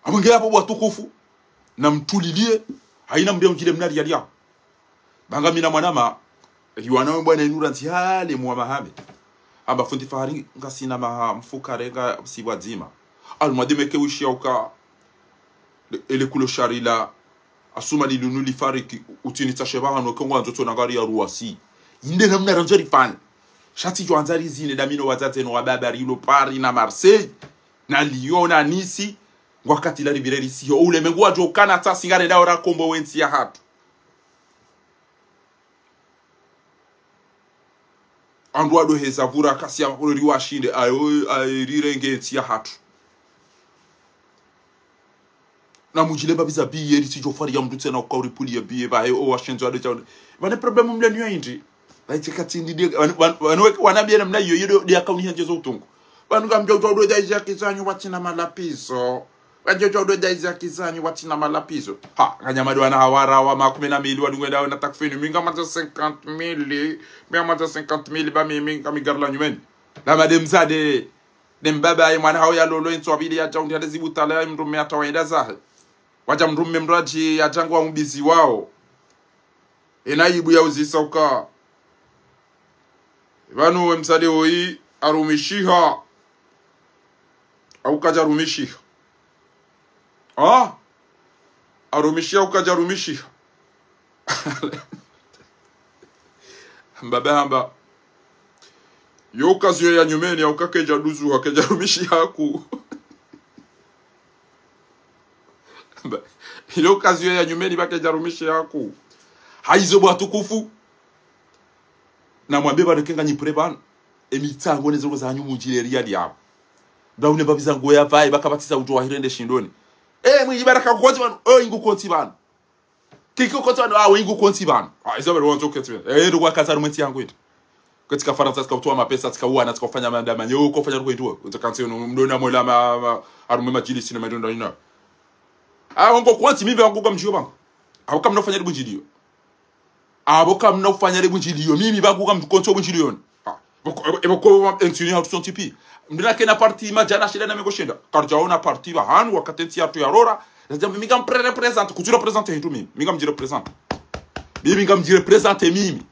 Amwenge yapvo watukufu, namtulilie, hayina mndru yamdjile mnari yaliya. Ba ngami na mwanama, liwana we bwana inu randzi hale mwa mahame. Amba fundi Fahari ngasina maha mfukare ngasi pvwadzima. Alumwa demeke wishiya uka, le, ele kulo sharila, Asumani linu lifariki, utsini tsashe pvahanu ke ngwandzo tsona ngari ya ruwasi. Inde namna randzo rifanye. Sha tsidjo andza rizine damino wadzadze no wababa rilo Paris na Marseille, na Lyon na Nice, ngwakati la ripvire risiho. Ulemengu wadjo kana tsasi ngarendao rakombowe ntsi yahatru. Wandru wadoheza pvura kasi ya pvuro riwashinde, ayo, ayo rirenge ntsi yahatru. Namundjile mbapvi za biye, ritsidjo fwari ya mndru tsena uka uripvuliye biye, pvahe o washenzi wado tsawo. Pvane problème mlenu ya hindri. Pvahe tsi katsi ndi de, pvanu, pvanu, pvanu weke wana biye namna iyo, iyo de, de akauni handje zo utungu. Pvanu ngamdjo uta udo daizi ya kizanyu watsina malapvizo. Wadjo uta udo daizi ya kizanyu watsina malapvizo. Ha, nganyamadi wana hawara wa makume na mili wadungwe dawe na takfini. Mi ngamandza cinquante mille, mi ngamandza cinquante mille ba mi, mi ngami gari la nyumeni. La madame zade. Ne mbaba ye mwana hawo yalolo intswa pvili yadja undi hale zibutala ya mndrume hata wayenda zahe. Wadja mndrume mndru adji yadja ngwa umbizi wawo. Ena ibu ya uzisa uka. Pvanu we mzade woyi arumishiha. Au kadja rumishiha. Ah? Arumishiha au kadja rumishiha. Mbaba hamba. Yo occasion ya nyumeni, au kakedja duzuha, kedja rumishiha ku. Mba, yo occasion ya nyumeni, ba kedja rumishiha ku. Hayizo bo watukufu. Namwambe pvanu ke nganyi prêt pvanu. Emitsango ne zoko zanyu mundjile riyali yapvo. Mba une mbapvi za ngoya pvaye, ba kapvatsi za udjo wahirende shindoni. Eh, mwinyi baraka kukontsi pvanu. Oh, ingu kontsi pvanu. Kiki ukontsi pvanu, ah, wengi ukontsi pvanu. Ah, izo pvanu wandzo ukontsi pvanu. Eh, ndo kwa kaza rumwe ntsi yangu indi. Kwetsi ka Farantsa, tsika utowa mapesa, tsika uwana, tsika ufanya mandama, nyo, uko ufanya ruko indwa. Uzo kantsi unu, mdona mwela ma, ma, harumwe madjilisi na madonda ina. Ah, wangu kontsi, mi mbe wangu kamdjiyo pvangu. Au kamna ufanya ribundjiliyo. Apvo kamna ufanya le bundjiliyo. Mimi pvangu kamtsukontsi bundjiliyoni. Ha. Pvoko, pvoko, pvoko, entsi ini hatru sontsi pia. Mdru nakena parti madjana shenda na mengo shenda. Karidjaona parti pvahanu wakati entsi yatru yarora. Zadja mimi ngamrepresente, kutsu represente hindru mimi. Mimi ngamdjirepresente. Mimi ngamdjirepresente mimi.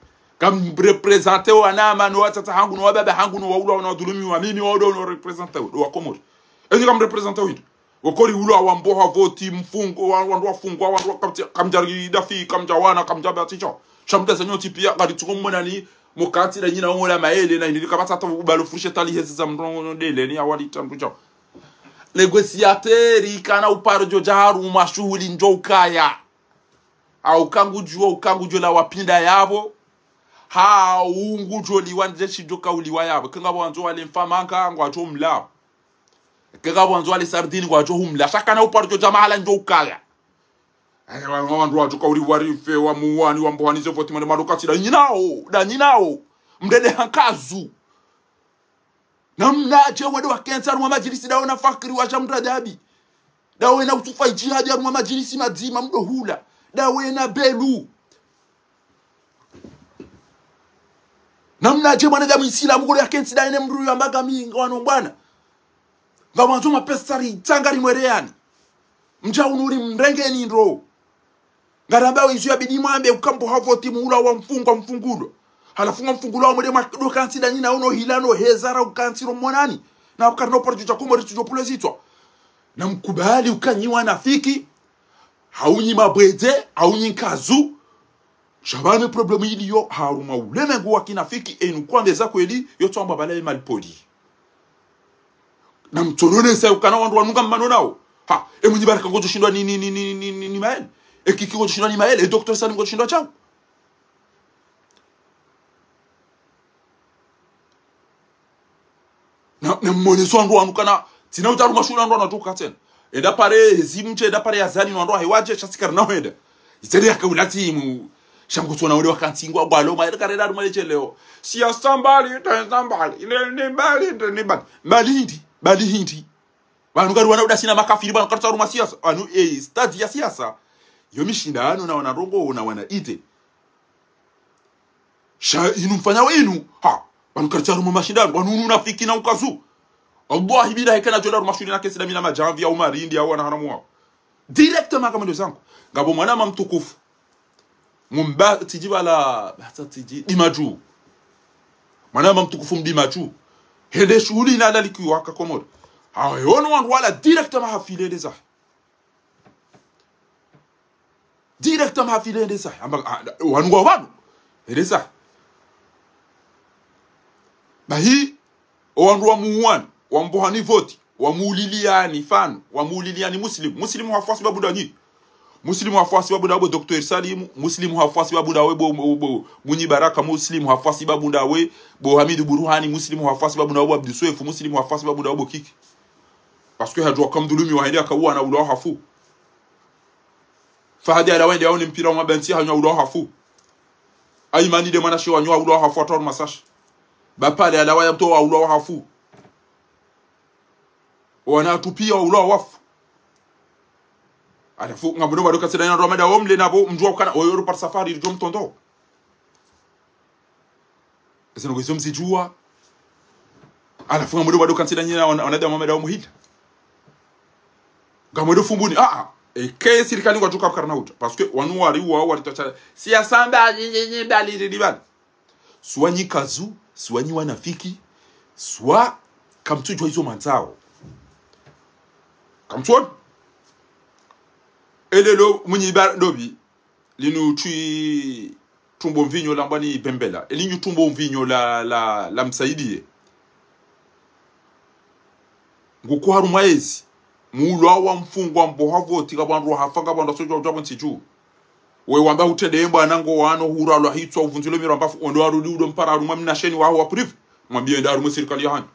Ngamrepresente wanama no watsatsa hangu no wababa hangu no waulwa no wadhulumiwa mimi wao ndo no represente ndo wa Komori. Enyi ngamrepresente hindru. Wakori ulwa wamboha voti, mfungo, wa-, wandru wafungwa, wandru wa-, kamdja-, kamdjari dafi, kamdjawana, kamdjabatisha. Sha mdru za nyontsi pia, ngari tsuko mwanani, mokati na nyina ongola maele, na inili kapvatsa hata ubalo furushe tali hezi za mrongo ndele, ni awali tandru djao. Négociateur, kana uparo djo djaharu, mashuhuli ndjo ukaya. Au kangudjuo, au kangudjuo la wapinda yapvo. Ha, ungudjuo liwa ndje shidjo kauliwa yapvo. Kenga wandzo wale mfamanga, ngwadjo mlao. Keka wandzo wale sardine ngwadjo humla. Sha kana uparo djo dja mahala ndjo ukaya. Eh, wa-, wa-, wandru wadjo kauri warife, wa muwani, wa mbohani ze voti mande madoka tsi da nyinao, da nyinao. Mdede hankazu. Namnadje wende wakentsi harumwa madjilisi dawe na Fakri wa Shamra Dabi. Dawe na Usufa Ijihadi harumwa madjilisi madzima mdo hula. Dawe na Belu. Namnadje mwanadamu isilamu kule yakentsi daye ne mdru yamba ngami ngwano bwana. Ngamwandzo mapesa ri tsanga ri mwereyani. Mdja unu ri mrengeni ndro. Ngaramba izo yabidi mwambe ukamboha voti muula wa mfungwa mfungulo. Halafu ngamfungulo wa mwede mwakido kantsi da nyina uno hila no hezara ukantsi ro mwanani. Na ukarino paro djo dja Komori tsudjo pule zitswa. Na mkubali ukanyi wanafiki. Haunyi mabwedze, haunyi nkazu. Sha pvanu problème iliyo harumwa ulemengu wa kinafiki enu kwambe za kweli, yo tsamba pvala ye malipoli. Na mtsononesa ukana wandru wanu ngammanonao. Ha, e Mwinyi Baraka ngodjo shindwa ni, ni, ni maele. E Kiki ngodjo shindwa ni maele, e Docteur Salim ngodjo shindwa shao. Na, na mmoneso wandru wanu kana, tsina utsaha harumwa shuhuli wandru wanu wadjo uka tsena. Enda pare hezi mdje, enda pare ya zani no wandru wahe wadje, sha si karina hwenda. Itsende yaka ulazimu. Sha ngu tsona wende wakantsi ngwa ngwalo, ma enda karenda harumwa le djeleo. Siasa mbali, tenda mbali, ile ni mbali, ile ni mbali. Mbali hindri, mbali hindri. Pvanu kari wana udasi na makafiri, pvanu kari tsaha harumwa siasa. Pvanu, eh, stade ya siasa. Yo mishindano na wana ndrongoo na wana ite. Sha inu mfanyao inu, ha, pvanu kari tsaha harumwa mashindano, pvanu unu unafiki na ukazu. Wallahi billahi kana djo enda harumwa shuhuli na kesi da mina madjamvi ya umarindi ya wana haramu wao. Directement kama ndo zangu. Ngapvo mwanama mtukufu. Mumba tsidji pvala, basa tsidji, Dimadju. Mwanama mtukufu Mdimadju. Hende shuhuli na lalikiwa ka Komori. Hawe ono wandru wala directement hafile ndeza. Directement hafile ndeza. Amba, ah, wanu ngwa pvanu. Ndeza. Bahi, o wandru wa muwani, wa mbohani voti, wa muuliliani fanu, wa muuliliani Muslim. Muslim hafwasi babu nda nyi. Muslim hafwasi babu nda bo Docteur Salim, Muslim hafwasi babu nda we bo, bo, bo Mwinyi Baraka, Muslim hafwasi babu nda we bo Hamidu Buruhani, Muslim hafwasi babu nda we bo Abdou Soefo, Muslim hafwasi babu nda we bo Kiki. Parce que hadjua kamdhulumi wa hende akauwa na ulawa hafu. Fahadi ala wende yaone mpira wa mabentsi hanywa ulawa hafu. Aimani de mwana shewa nywa ulawa hafu atwaru masashi. Bapale ala waya mtowa ulawa hafu. Wana atupia ulawa wafu. Halafu, ngambo no bado katsina ina rwamada omle na bo mdjua ukana, oyo rupar safari, ridjo mtondo. Ese noko izo mzidjua. Halafu ngamwendo bado katsina nyina wana, wanadamu wamada omuhila. Ngamwendo fumbuni, ah, ah. Eke sirikali ngwadjo uka pvwa karina udja. Parce que wanu wari wa, wari twatsha. Siasa mbali, nyi, nyi, mbali, nyi, mbali. Swa nyi kazu, swa nyi wanafiki, swa kamtsudjua izo mwandzao. Kamtsuona. Elelo Mwinyi Baraka dobi, linu twi tumbo mvinyo la mbwani bembela. Elinyu tumbo mvinyo la, la, la msaidiye. Nguko harumwa ezi. Muulwa wa mfungwa mboha voti ngapvo wandru wahafa ngapvo wandru wasodjua udja pvo ntsi dju. We wamba utrende ye mbwana ngo wano hura lwa hitswa uvundzilo miro mbafu ondo warudi udo mpara harumwa mnasheni waho wa privé. Mwambiye enda harumwa sirikali ya hanyu.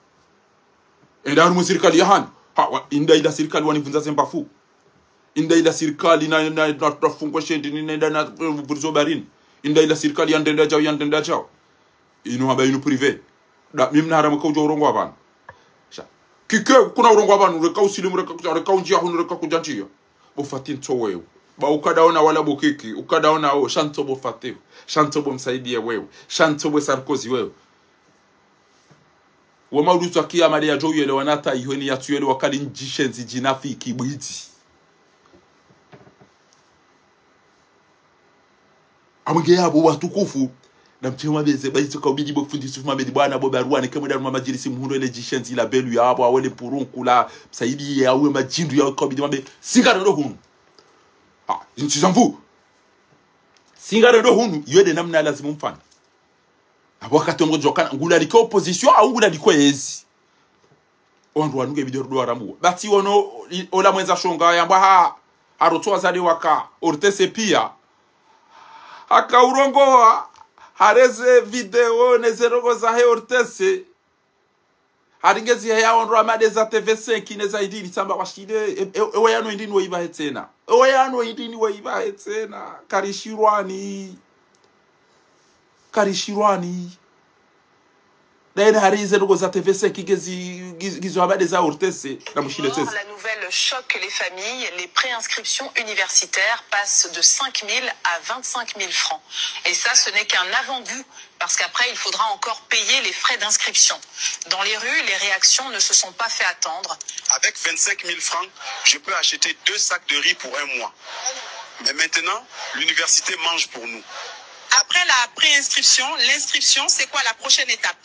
Enda harumwa sirikali ya hanyu. Ha, wa, inda ila sirikali wanivundza ze mbafu. Inda ila sirikali na, na, na, na fungwa shendi, ni, na, na, na, vurizo barini. Inda ila sirikali ya ndenda djao, ya ndenda djao. Inu hamba inu privé. Da, mimi na haramu kaudja urongoa pvanu. Sha. Kike, kuna urongoa pvanu, reka usilimu, reka kudja, reka undjia hunu, reka kudja ndjia. Bo Fati ntso wewe. Ba ukadaona wala bo Kiki, ukadaona o, sha ntso bo Fathi, sha ntso bo Msaidie wewe, sha ntso bo Sarkozy wewe. Woma uluswa kia mali ya djo yele wanata ihoni ya tsuyele wakali ndjishenzi djinafiki bwidzi. Amwenge yapvo watukufu. Na mtse mwabeze, ba izo kaubidi bo fundi Yusuf Mohamed bwana bo barua, neke mwenda numa madjilisi muhundro ele djishenzi la belu yapvo, awele purunku la, Msaidie, awe madjindu ya kaubidi mwambe, singa rendo hunu. Ah, ntsi za mvu. Singa rendo hunu, iyo nde namna lazimu mfanye. Apvo wakati ngo djokana, ngula liko opposition, au ngula liko yezi. Wandru wanu nge bidi rudo warambuwa. Bati wono, i-, ola mwendza shonga yambwa ha, harotso wazade waka, O R T C pia. Haka urongowa, hareze video, neze ndrongo zahe O R T C. Haringezi ya wandru wa made za T V cinq, neza indini, tsamba washinde, e, e, ewe yano indini wo iva hetsena. Ewe yano indini wo iva hetsena. Karishirwani. Karishirwani. Daye na hari ize ndrongo za T V cinq nge zi-, ngi-, ngizo habari za O R T C, na mushile Au Comores, tezi. La nouvelle choque les familles. Les préinscriptions universitaires passent de cinq mille à vingt-cinq mille francs. Et ça, ce n'est qu'un avant-goût, parce qu'après, il faudra encore payer les frais d'inscription. Dans les rues, les réactions ne se sont pas fait attendre. Avec vingt-cinq mille francs, je peux acheter deux sacs de riz pour un mois. Mais maintenant, l'université mange pour nous. Après la préinscription, l'inscription, c'est quoi la prochaine étape ?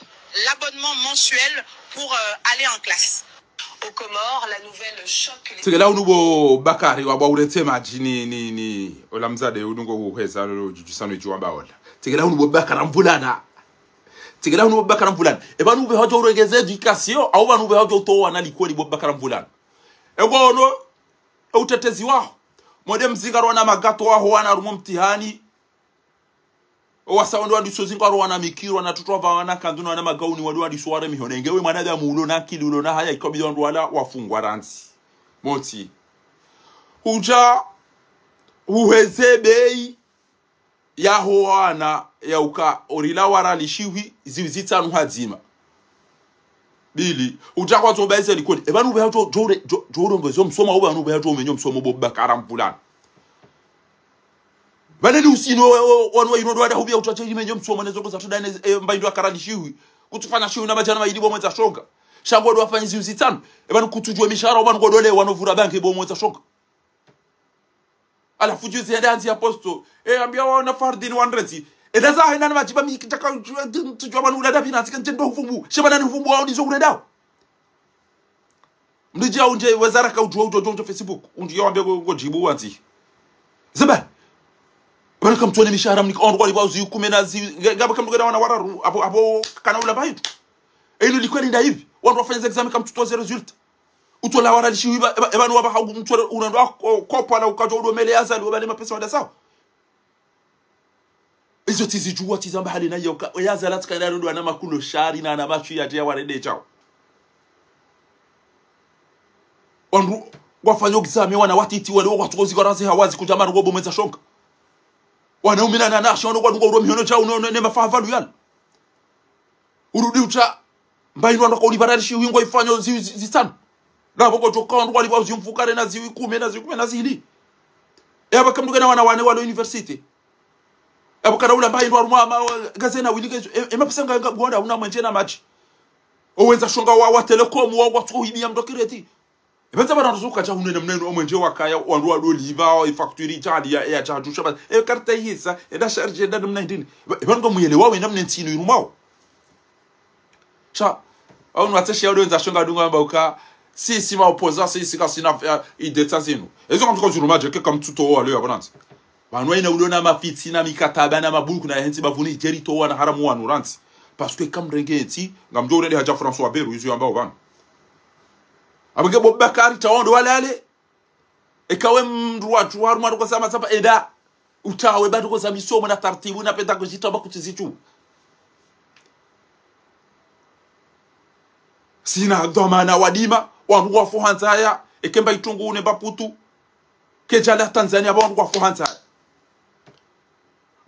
L'abonnement mensuel pour, euh, aller en classe. Aux Comores, la nouvelle choque les... Tsikela unu bo Bakari wabwa uretse madji ni, ni, ni, ola mzade unu ngo uheza lolo djudjusano djuwa baola. Tsikela unu bo Bakara Mvulana. Tsikela unu bo Bakara Mvulana. E pvanu uve hadjo urengeze éducation, au pvanu uve hadjo utowa na likoli bo Bakara Mvulana. E ngo ono, e utetezi waho. Mode mzinga rwana magato waho wana rumo mtihani. Owasa wandru wadiso zinga ro wana mikiro, wana tutwa pva wana kandu na wana magauni, wandru wadiso ware mihono. Ngewe mwanadamu ulo na akili, ulo na haya, ikabidi wandru wala wafungwa randzi. Monti. Hudja uheze bei yaho wana ya uka orila waralishihwi ziwi zitsanu hadzima. Bili, utakwa tso baise likoli. E pvanu ubeha tso, tso ure-, tso, tso urongozo msomo, au pvanu ubeha tso umenyo msomo bo Bakara Mvulana. Pvanu ni usini wa, wa, wa, wanu wa ino ndo wada hubia utsaha imenyo msomo nezo koza tuda ne, e, mba indo akaralishihwi. Kutsufanya shihwi na madjana mayili bo mwendza shonga. Sha ngo ndo wafanya ziwi zitsanu. E pvanu kutsudjuwa mishahara, pvanu ngo ndo le wano vura banki bo mwendza shonga. Halafu juzi yende handzi ya posto. E, ambia wana Fardini wandrezi. E, ndaza hena na madjiba mi kitaka udjuwa, tsudjuwa pvanu ula ndabi na tsika ndje ndo ufumbu. She pvanu ni ufumbu wao ndizo unendao. Mdidji ya undje wezara ka udjuwa, udjuwa, udjuwa, udjuwa Facebook. Undji ya wambe ngo, ngo djibu wandzi. Zeba. Pvanu kamtsone mishahara mnika wandru walipvwa uzi kume na zi-, nga-, ngapvo kamtukena wana wararu. Apvo, apvo kana ula bayitu. E, inu likweli nda hivi. Wandru wafanya examen kamtsutoze résultat. Utola waralishiwa, e pva-, e pvanu wapvaha mtwele unandwa ko-, kopwa la ukadjo udo mele Azali, wapvale mapesa wada sawa. Izo tsi zidjuwa, tsi zamba hali na yoka. Oya Azali atsika ina rodo ana makulo shari na ana matswi ya djeya warende djao. Wandru wafanya examen wana watiti wale wakatsuko zikwa razi hawazi kudja maru ngo bo mwendza shonga. Wana umina na nashi wano kwa dungo udo mihono djao no, no, ne mafaha valu yala. Urudi utsa, mba inu wandru waka ulibararishi wingo ifanyo zi-, zi-, zitsanu. Na pvoko djoka wandru walipvwa uzi mfukare na ziwi kume na ziwi kume na zili. E apvo kamtukena wana wane walo université. E apvo kana ula mba inu warumwa ama, gazena wili gezo. E, e mapesa nga, nga, gwanda una mwendje na madji. Owendza shonga wa, wa Telecom, wa, wa tsuko hibiya mdo crédit. E pvendza pvanu ndrozo ukadja hunena mneno omwendje wakaya, wandru wado lipva, e facture idja liya, e yadja hadjusha, ba, e carte ihisa, e nda charge, e nda namna hindrini. E pvanu ngo muyele wawe namna ntsi inu irumao. Sha, au nwatse shiya udo wendza shonga dunga amba uka, si, si ma opposants, si, si kasina, eh, idée tsa zinu. Ezo kamtsuko ziruma dje, ke kamtsutowa leo ya bonanza. Pvanu ina ulo na mafitsi, na mikataba, na mabuku, na yahentsi bapvuni, djeri towa na haramu wanu rantsi. Parce que kamrenge ntsi, ngamdjo urende hadja François Bayrou, izo yambao pvanu. Apvo nge bo Bakari, tsawo ndo walale. Eka we mndru watsu harumwa ndroko za matsapa enda. Utsawe ba ndroko za misomo na tartibu na pédagogie tamba kutsi zitsu. Sina dhwamana wadima, wandru wafu handzaya, eke mba itungu ne mba putu. Kedjala Tanzania, ba wandru wafu handzaya.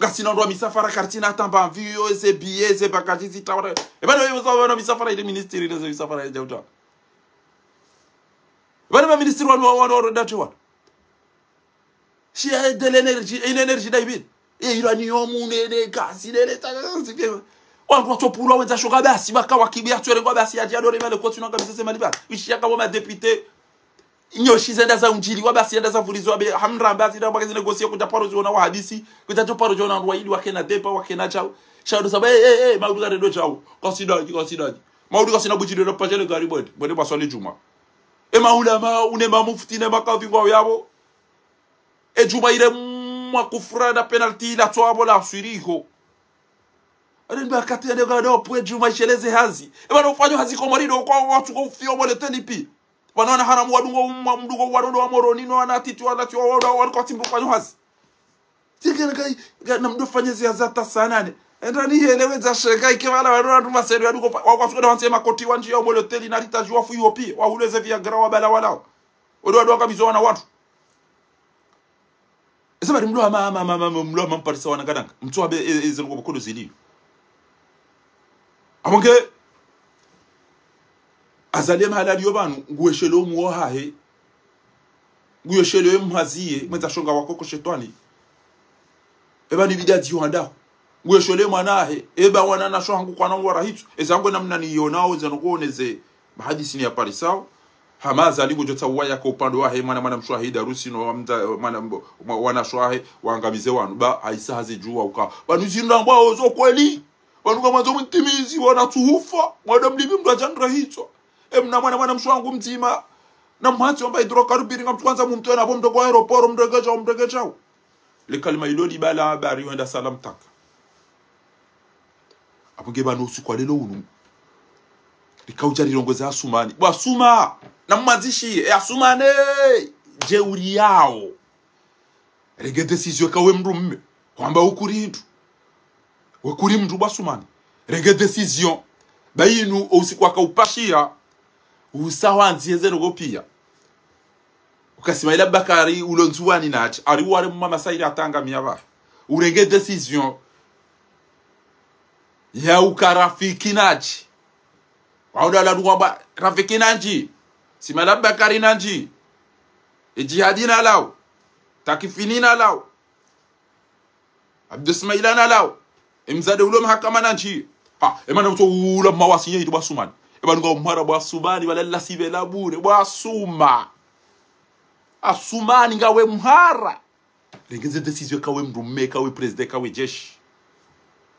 Ngasina ndo misafara karitsina tamba mviyo, eze biye, eze bagaji zitawara. E pvanu yo za wana misafara ile ministri, ile ze misafara ile djauta. E pvanu ma ministri wanu, wanu, wanu, dati wanu. Shia de l'énergie, une énergie d'Ibin. E uranium, ne, ne gaz, ne, ne, ta, ta, ta, ta. Wandru watsopvulwa wendza shoka basi, baka wakibi ya tswere ngwa basi, ya djadore male kotsi nanga bisese mali ba. Ishi yaka wa madéputé. Inyo shi zenda za undjili, wa basi zenda za vulizo, abe, hamramba, zina baka zine gosi, kuta paro ziona wa hadisi, kuta to paro ziona wa ili, wakena depa, wakena chao. Shado saba, eh, eh, eh, maulu gare do chao. Kasidaji, kasidaji. Maulu kasina buji do pajele gari bwede, bwede baswali djuma. E maulama, une mamufti, ne makadhi ngwa yabo. E djuma ile mwa kufura na penalty la twabo la swiriho. Ade mba kati ya nega do pwe djuma isheleze hazi. E bana ufanya hazi Komori do kwa wandru kwa ufio mole telipi. Bana wana haramu wadungo umwa mdungo warodo wa Moroni no wana titi wana tiwa warodo wa kwa timbu ufanya hazi. Tike na kai, ga, na mdo fanya ziya za ta saa nane. Enda ni hele wendza sheka ike wala warodo wa nduma seri wa dungo wa kwa suka da wanse makoti wa nji ya mole teli na rita juwa fu yopi. Wa huleze Viagra wa bala walao. Odo wadunga mizo wana wandru. Ese bari mlo ama, ama, ama, ama, mlo ama mparisa wana kadanga. Mtsu abe, e, e, zelo kodo zili. Amonge, Azali mahala liyo banu, ngueshele omuo hahe. Ngueshele mhaziye, mwendza shonga wakoko shetwani. Eba ni bidadi yo handaho. Ngueshele mwana hahe, eba wana na sho hangu kwana ngwara hitsu. Eza ngwe namna ni yonao, zeno kuoneze. Mahadisi ni ya parisao. Hama Azali ngudjo tsa uwaya ko upande wahe mwana, mwana mshe wahe Idarusi no mdza, mwana mbo-, mwa-, wana sho wahe wangamize wanu. Ba, haisa hazi djuwa uka. Wanu zinu nambwa ozo kweli. Wanu ka mwandzo mtimizi, wana tsuhufa. Mwana mlibi mdru adjandra hitswa. E mna mwana, mwana mshe wangu mdzima. Na mhatsi wamba hydrocarbure nga mtsu kwanza mumtwe na bo mdogo wa aéroport, mdogo chao, mdogo chao. Le kalima ilo libala habari wenda salam taka. Apo nge bano usiku wa lelo unu. Lika udja lilongoze Asumani. Bo Asuma! Na mwandzishi, e Asumani! Jeuri yao. Renge décision ka we mdru mme. Hwamba ukuri mdru. We kuri mdru bo Asumani. Renge décision. Ba inu o usiku waka upashia. Usa wandzi eze rogo pia. Uka Simaila Bakari ulo Ndzuwani natsi, ari ware mwa masairi atanga miaba. Urenge décision ya uka Rafiki natsi. Wauda la duwa ba Rafiki nandji. Simaila Bakari nandji. E Djihadi na lao. Takifini na lao. Abdu Smaila na lao. E mzade ulo mahakama nandji. Ha, e mana utso ula mawasi ye bo Asumani. E banu nga umhara bo Asumani, bala la sibe la bure, bo Asuma. Asumani nga we mhara. Renge ze décision ka we mdru mme, ka we président, ka we jeshi.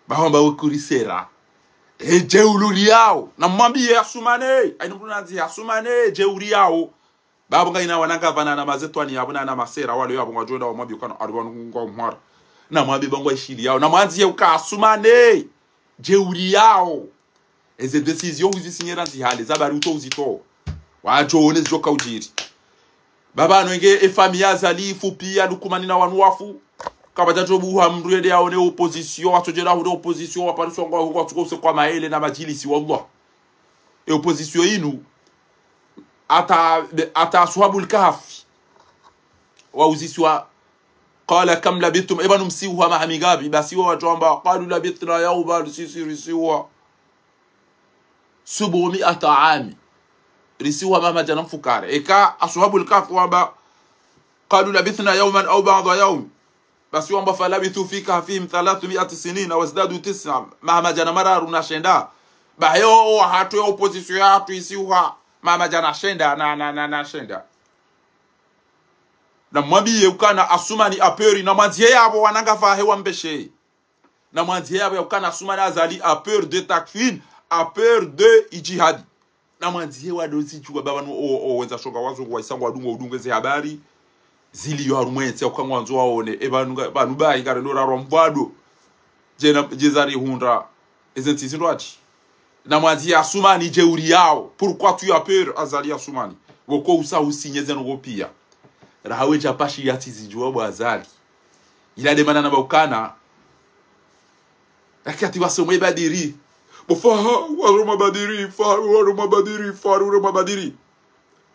Ba hwamba we kuri sera. E jeuri yao. Na mwambiye Asumani. Ayi mdru nandzi Asumani, jeuri yao. Babo nga ina wananga vana na mazetwani yabo na na masera wale yabo ngwadjo enda wamwambi ukana ari wanu ngwa umhara. Na mwambi ba ngwa ishili yao. Na mwandziye uka Asumani. Jeuri yao. Eze décision uzisinyera ndzihale. Za bari utso uzito. Wadjo one zidjoka udjiri. Baba no inge e famille ya Azali ifu pia Lukumani na wanu wafu. Kabadja djo buha mdru yende yaone opposition. Watsodjera hule opposition. Wapariswa ngwa huko watsuko use kwa maele na madjilisi wallah. E opposition inu. Ata, ata Ashabul Kahfi. Wauzisiwa. قال كم لبثتم. E banu msiuha maha mingavi. Basi wo wadjo wamba. قالوا لبثنا يوما. Sisi risiuha. سبعمائة عام. Risiuha maha madjana mfukare. Eka Ashabul Kahfi wamba. قالوا لبثنا يوما أو بعض يوم. Basi wamba فلبثوا في كهفهم ثلاثمائة سنين وازدادوا تسعا. Maha madjana mararu na shenda. Bahe o, o hatru ya opposition ya hatru isiuha. Maha madjana shenda na, na, na, na shenda. Na mwambiye ukana Asumani a peur, na mwandziye yabo wananga vahe wambeshe. Na mwandziye yabo ya ukana Asumani Azali a peur de Takfin, a peur de Idjihadi. Na mwandziye wado zidjuwa baba nu o, o, wendza shonga wazungu waisa ngwadungo udunge ze habari. Zili yo harumwa entsi ya uka ngwandzo waone. E banu nga, banu ba ingare ndo rarwa mvwado. Djena, djeza rihundra. Eze ntsi zindru atsi. Na mwandziye Asumani jeuri yao. Pourquoi tu as peur, Azali Asumani? Woko usa usinye zeno go pia. Raha we dja pashi ya tsi zidjuwa bo Azali. Ila de mana na ba ukana. Lakati wasomwe badiri. Bo faha, waruma badiri, faha, waruma badiri, faha, waruma badiri.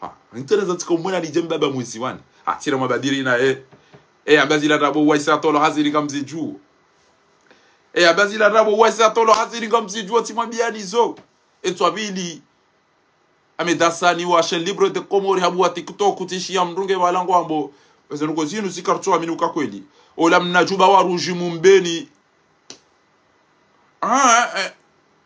Ha, ntene za tsiko mwana ni djemba ba mwizi wani. Ha, tira mabadiri na, eh. Eh, amba zila rabo waisa tolo haziri ngamzidjuo. Eh, amba zila rabo waisa tolo haziri ngamzidjuo, tsimwambia nizo. Etswa bili. Ahmed Hassani wa chaîne libre de Comores habu wa TikTok, kutishiya mdru nge wala ngwambo. Eze ndrongoo zinu zikaritso amini uka kweli. Ola mna djuba wa rouge Mbeni. Ah, eh.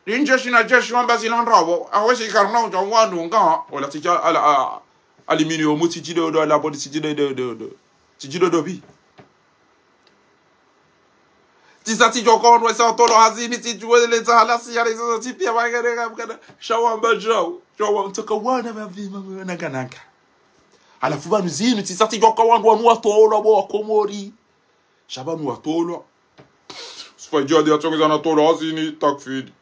Linje shina jeshi wamba zila ndrabo. Awe shikarina uja wandru nga. Ola tija ala, a, aluminium tiji dodo ala bodi tiji dodo, dodo. Tiji dodo bi. Tsisa tsidjo kondwa sa tolo hazini tsidjuwe le za halasi ya rezo tsi pia wangere kamkana. Shawamba djau. Shawa mtsoka wana mavima mwana kanaka. Halafu pvanu zinu tsisa tsidjo ka wandru wanu watolwa bo wa Komori. Sha pvanu watolwa. Sipayi djihadi yatsongeza na tolo hazini takfini.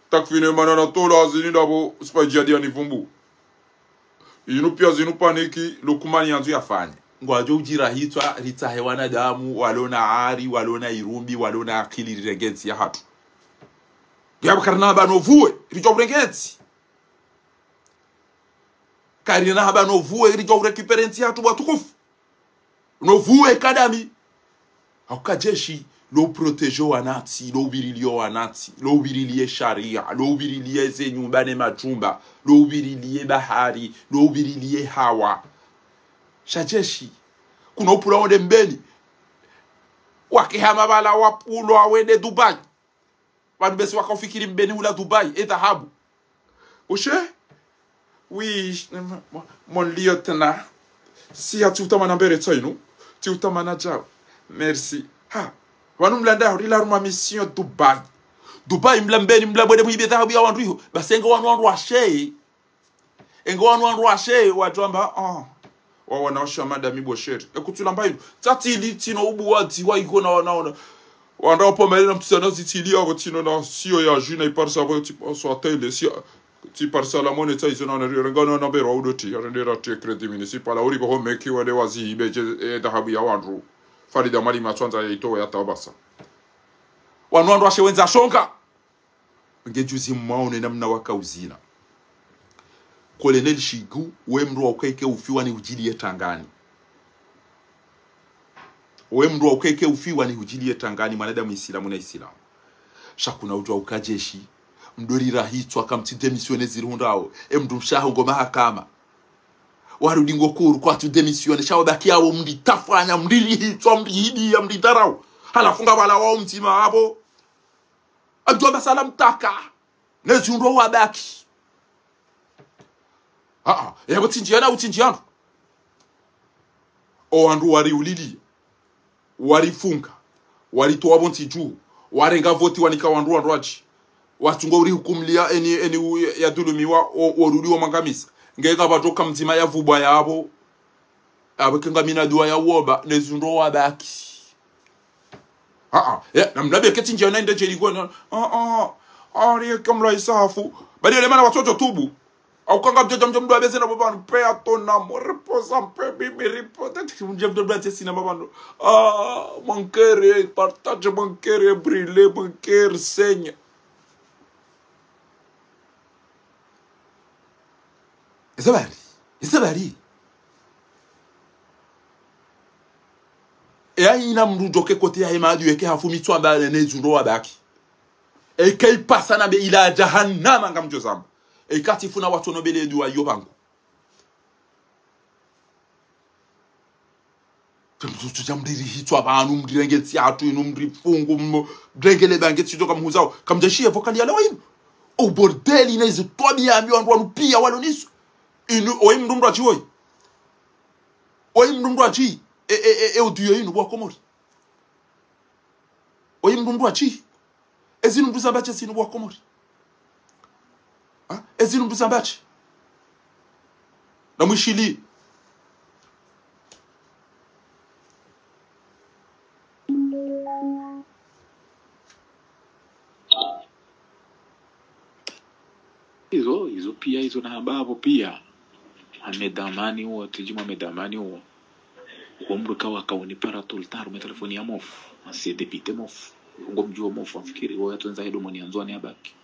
Takfini mana na tolo hazini ndapvo sipayi djihadi yanipvumbu. Inu pia zinu paniki, Lukumani yandzo yafanye. Ngwadjo udjira hitswa, ritsahe wanadamu, walona ari, walona irumbi, walona akili rirenge ntsi yahatru. Ngiya karina haba no vuwe, ridjo urenge ntsi. Karina haba no vuwe, ridjo urécupérer ntsi yahatru watukufu. No vuwe kadami. Hauka jeshi, lo uprotéger wanantsi, lo uvirilie wanantsi, lo uvirilie sharia, lo uvirilie ze nyumba ne majumba, lo uvirilie bahari, lo uvirilie hawa. Sha jeshi, kuna upvula wonde Mbeni. Wakehama pvala wapvulwa wende Dubai. Pvanu besi wakaufikiri Mbeni hula Dubai, e dhahabu. Ushe? Oui, mon, mon lieutenant. Si ya tsi utamana mbere tsainu. Tsi utamana djau. Merci. Ha. Pvanu mlanda, uri la ruma mission Dubai. Dubai mla Mbeni, mla bwede mwibe dhahabu ya wandru iho. Basi enge wanu wandru washe. Enge wanu wandru washe, wadjo amba, ah. Wawana washe madami bosheri. Ekutsula mba inu. Tsatsi ili tsino ubu wadzi wa iko na wana wana. Wandru wapo mele na mtsu sana zitsili yako tsino na siyo ya jina iparisa kwa tsi so atele siya. Tsi parisa la mone tsa izo na na rio. Rengano na bero wa udoti. Arendera tsi crédit municipal. Auri boho meki wale wazi ibeje, eh, dhahabu ya wandru. Farida mali matswanza ya ito ya tabasa. Wanu wandru washe wendza shonga. Nge juzi mwaone namna wakauzina. Colonel Shigu, we mndru wa ukeke ufiwa ni hujili ye tangani. We mndru wa ukeke ufiwa ni hujili ye tangani, mwanadamu Isilamu na Isilamu. Sha kuna udjua uka jeshi, mdori rahitswa kamtsi démissionner zirihundrao, e mndru mshaho ngo mahakama. Warudi ngo kuru kwatsu démissionner, sha wabaki yawo mndri tafanya, mndri rihitswa, mndri hidiya, mndri dharau. Halafu nga pvala wao mdzima apvo. Adjua pvasa la mtaka. Ne zihundro wabaki. Aa, yabo tsi ndjiana, utsi ndjiana. O wandru wariulili. Warifunga. Waritowa pvo ntsi dju. Warenga voti wanika wandru wandru wadji. Watsungo urihukumlia eni, eni u-, ya, yadhulumiwa, o, orudi wamwangamisa. Nge kapvatsoka mdzima yavubwa yapvo. Apvo kenga mina dua ya uomba, ne zihundro wabaki. Aa, ya, na mlabe ketsi ndjiana inde djeli kwena. Aa, ari eke mla isafu. Badi ele mana watsotso tubu. Au kanga mdjodja mdjo mdru abeze na babanu. Paix à ton âme. Repose en paix, bibi, repose. Tati mdje mdjo mdru atesi na babanu. Ah, mon cœur est partagé, mon cœur est brûlé, mon cœur saigne. Eze bari. Eze bari. E aina mndru djoke kote ya emadu yeke hafu mitswamba ne zihundro wabaki. Eke ipasa na be ila jahannama ngamdjo zamba. Eka tsifuna watsono bele dua yo pvangu. Mndru tsudja mndri rihitswa pvanu, mndri renge ntsi yahatru inu, mndri fungu, m-, mndri renge le bange tsidjo kamhuzao. Kamdja shiye vocal ya lawa inu. O bordel ina izo twabiya ambi wandru wanu pia walo niso. Inu, oyi mndru mndru atsi woyi. Oyi mndru mndru atsi. E, e, e, e, audio inu, bo wa Komori. Oyi mndru mndru atsi. Ezinu mndru zamba tsi ezinu bo wa Komori. Ha? Ezinu mndru zamba tsi. Na mwishili. Izo, izo pia, izo na hamba apvo pia. Ahmed Amani uwo, tiji mwa Ahmed Amani uwo. Uwo mndru kawa kauni para tout le temps, harumwa telefoni ya Mofu. Ancien député Mofu. Ngo mdjuo Mofu, amfikiri, uwo yatsondza hedo moni ya Ndzuani yabaki.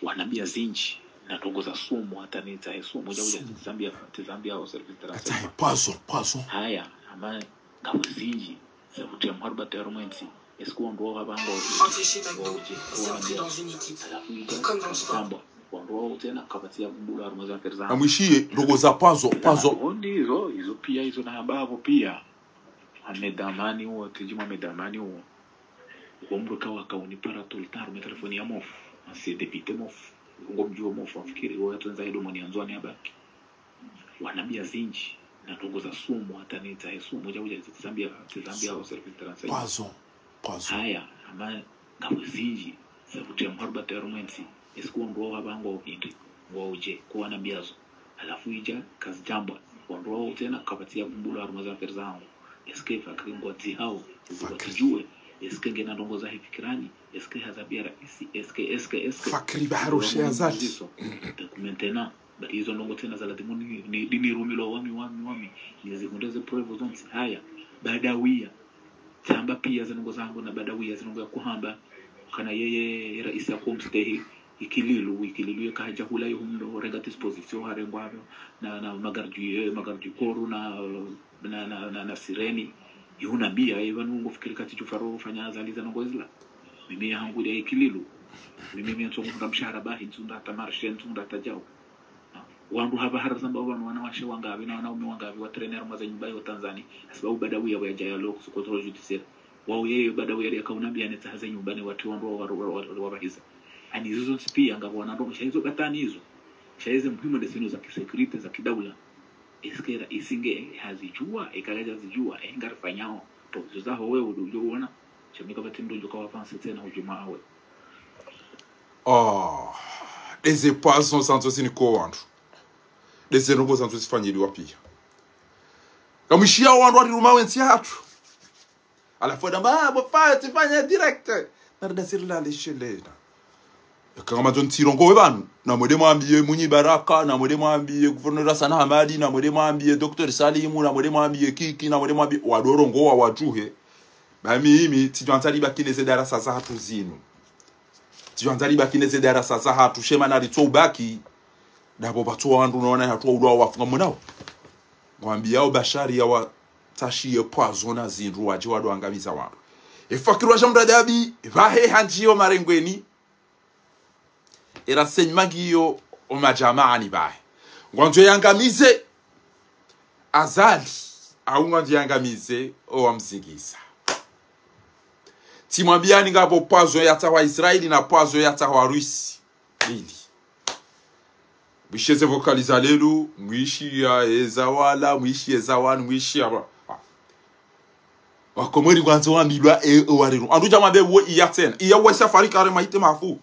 Wanambia zindji, na ndrongoo za sumu, hata nitsahe sumu. Uja, uja, sumu. Tsizambia, tsizambia au service de renseignement. Atsahe poison, poison. Haya, ama ngapvo zindji, za kutia mhariba tayari mwe ntsi. Est-ce que wandru wao hapvanga. Entre chez McDo, c'est entrer dans une équipe. Comme dans le sport. Ndo tsena kapvatsi ya kumbula harumwa za affaire za. Namwishiye, ndrongoo za pwazo, pwazo. Ondi izo, izo pia, izo nahamba apvo pia. Ahmed Amani uwo, tijima Ahmed Amani uwo. Uwo mdru kawa kaunipara tolta harumwa telefoni ya Mofu. Ancien député Mofu. Ngomdjuo Mofu, afikiri, uwo yatsandza ido moni andzwani abaki. Wanambia zinji, na ndrongoo za sumu, hata nitsahe sumu, djau dja tsizambia, tsizambia au service de renseignement. Pwazo, pwazo. Haya, ama ngapvo zinji, za kutia mharuba tayari mwentsi, est-ce que wandru wao hapvangwa uhindri, ngwao udje, kuwa wanambia zo. Halafu idja, kazidjambwa, wandru wao tsena, kapvatsi ya kumbula harumwa za affaire zangu. Est-ce que Fakri ngwadzi hao, Fakri. Watsidjuwe, est-ce que ngena ndrongoo za hifikirani, est-ce que hazambia raisi, est-ce que, est-ce que, est-ce que. Fakri Baharushe Azali. Donc maintenant, bali izo ndrongoo tsena za lazimu ni, ni, ni, nirumilwa wami, wami, wami. Nizihundre ze preuve zontsi. Haya, Badawiya. Tsamba pia ze ndrongoo zangu na Badawiya ze ndrongoo ya kuhamba. Kana yeye raisi ya kumstehi Ikililu, Ikililu ye kahadja hula yo humdo, renga disposition, harengwa avyo, na, na magarde, eh, magarde du corps, na, na, na, na, na sireni. Yunambia, eh, pvanu ngofikiri kati tsu faro fanya Azali ze ndrongoo zila. Mimi ya hangu ya Ikililu. Mimi, mimi ntsongo mshahara bahi, ntsunda hata marché, ntsunda hata djau. Wandru hapvaha razamba pvanu wanawashe wangapvi na wanaume wangapvi watrene harumwa ze nyumba yo Tanzania, hasibabu Badawiya pvo yadja yalo ku contrôle judiciaire. Wao yeye Badawiya yakaunambia netsaha ze nyumba ne watru wandru wa, wa, wa, wa, wapvahiza. Ani izo zontsi pia ngapvo wana ndrongoo, sha izo batani izo. Sha izo muhimu nde zinu za kisécurité, za kidaula. Est-ce que raisi nge hazidjuwa, eka kadjazidjuwa, eh, ngarifanyao. To, izo zaho wewe udjo uona. Sha mi kapvatsi mdru udjo kawa avancer tsena udjuma awe. Ah, ndeze pwazo zandzo ziniko wandru. Ndeze ndrongoo zandzo zifanyiliwa pia. Kamwishiya wandru wariruma wentsi hatru. Halafu adamba, ah, bo fa, tsifanye direct. Narida sirila lishelena. Eka ngamandzo ntsirongowe pvanu. Namwende mwambiye Mwinyi Baraka, namwende mwambiye gouverneur Hassan Hamadi, namwende mwambiye docteur Salimu, namwende mwambiye Kiki, namwende mwambiye wadorongowa wadjuhe. Ba mimi, tsidjwandza libaki neze darasa zahatru zinu. Tsidjwandza libaki neze darasa zahatru, sha mana ritso ubaki. Ndapvo pvatso wandru naona hatru waulwa wafunga mwenao. Ngwambiyao Bashari yawatsahiye pwazo na zindru wadje wado angamiza wandru. E Fakri wa Shamra Dabi, pvahe handjiyo marengweni. Era senyi mangiyo o madjamaani pvahe. Ngwandzo yangamize Azali, au ngwandzo yangamize o wamzingisa. Tsimwambiyani ngapvo pwazo yatsaha wa Israeli na pwazo yatsaha wa Rusi. Lili. Mwishiye ze vocali za lelu, mwishiya eza wala, mwishiya eza wanu, mwishiya ba. Ah. Wakomori ngwandzo wambilwa e, e warinu. Andru dja mwambe wo iya tsena. Iya waisa fariki harumwa iti mafu.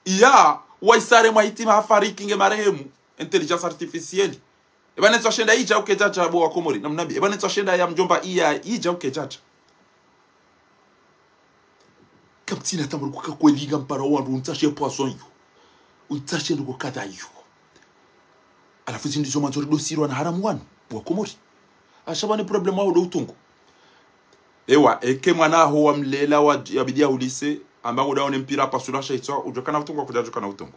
Iya waisa harumwa iti mafariki nge marehemu. Intelligence artificielle. Eba netso shenda idja uke djadja bo Wakomori. Namnambi. Eba netso shenda ya mdjomba iya idja uke djadja. Kamtsina tamuri kuka kweli ngampara wandru untsahiye pwazo iyo. Untsahiye ndrongoo kadha iyo. Halafu zindru zo mandzo ridosirwa na haramu wanu, Wakomori. Asha pvanu problème waho ndo utungu. Ewa, eke mwana aho wamlela wa, yabidi yahulise, amba ngudaone mpira pasula shaitswa, udjokana utungu, kudjadjokana utungu.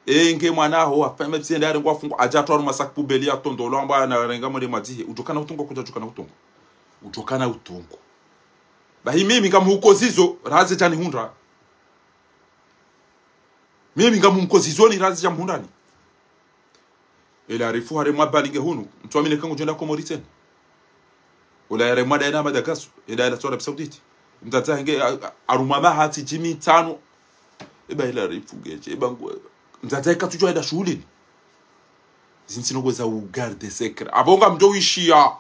Enge mwana aho, afanya mepsi ende arengwa afungwa, adja atwarwa harumwa sac poubelle ya tondolo, amba anarenga mwende mwadzihe, udjokana utungu, kudjadjokana utungu. Udjokana utungu. Bahi mimi ngamhukozizo, raze djanihundra. Mimi ngamhukozizoni, raze djamhundrani. Ela arifu harumwa bali nge hunu, mtsuamine kangu djwenda Komori tsena. Ula yaremwa daye na Madagascar, eda ela tsi Arabie Saoudite. Mdzadze henge, a, a, harumwa maha tsi djimi tsano. Eba ela arifu ngeje, eba ngu, mdzadze katsudjuwa eda shuhulini. Zintsi ndrongoo za u garde secret. Apvo ngamdjo wishiya.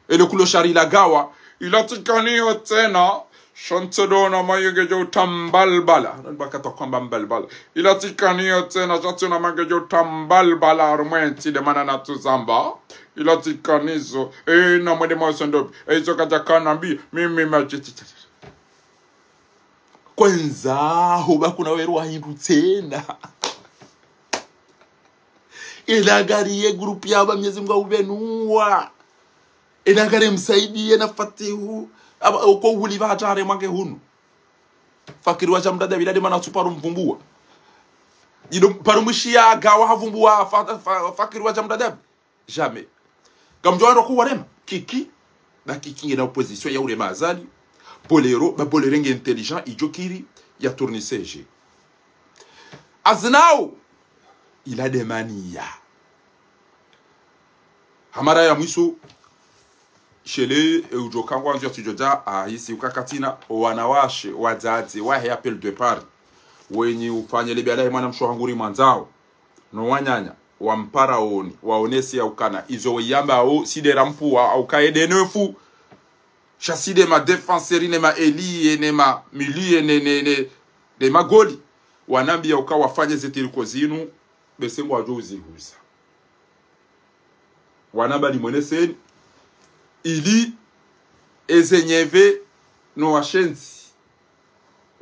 Ele kulo shari la gawa. Ila tsikaniyo tsena. Shantse dona mayenge djo utambalbala. Nani bakata kwamba mbalbala. Ila tsikaniyo tsena. Shantse dona mayenge djo utambalbala. Harumwentsi de mana natsuzamba. Ila tsikanizo. E, namwende mwaso ndopi. E, izo kadjakana mbi. Mimi machichichi. Kwendza, hoba kuna weru wa hindru tsena. Ela ngari ye groupe yaba Mwenyezi Mungu aubenuwa. Ela ngari msaidiye na Fatihu. Aba, uko uhuli ba hatwari mwange hunu. Fakiri wa Shamra Dabi, ila de mana tsu paru mvumbuwa. Ido paru mwishiya gawa havumbuwa fa, fa, Fakiri wa Shamra Dabi. Jamais. Kamdjo wandru kuwarema. Kiki. Ba Kiki ngena opposition ya urema Azali. Bolero, ba Bolero nge intelligent, idjo kiri, ya tourner C G. Azinao. Ila nde maniya. Hamara ya mwiso, shele, e, udjo kangwa nzio ya tsidjo dja, ahisi uka katsina, owanawashe, wadzadze, wahe appel de Paris. Wenyi ufanye lebi alahi mwana mshe wahangu ri mwandzao. No wananya, wampara oni, waonese ya ukana. Izo weyamba o, si nde rampuwa, au kaye nde nefu. Sha si nde ma défenseurs, ne ma ailiers, ne ma milieux, ne, ne, ne, ne magoli. Wanambiya uka wafanye ze tiriko zinu, bese ngwadjo uzihuza. Wanamba ni mweneseni, ili eze nyeve no washenzi,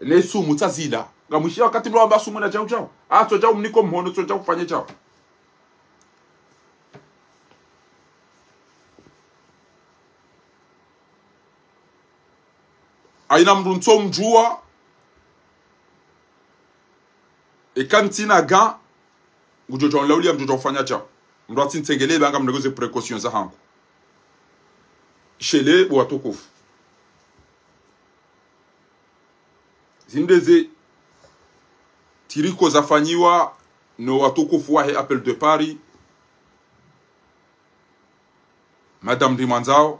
ne sumu tsazila. Ngamwishiya wakati mlo wamba sumu na djau djau. Atso djau mniko mhono, tso djau ufanye djau. Haina mndru ntso mdjuwa, eka ntsina ga, ngudjo djau nlauliya mndru djau ufanya djau. Mndru atsi ntsengele banga mneko ze précautions zahangu. Shele, bo watukufu. Zinde ze tiriko zafanyiwa no watukufu wahe appel de Paris. Madame Rimwandzao,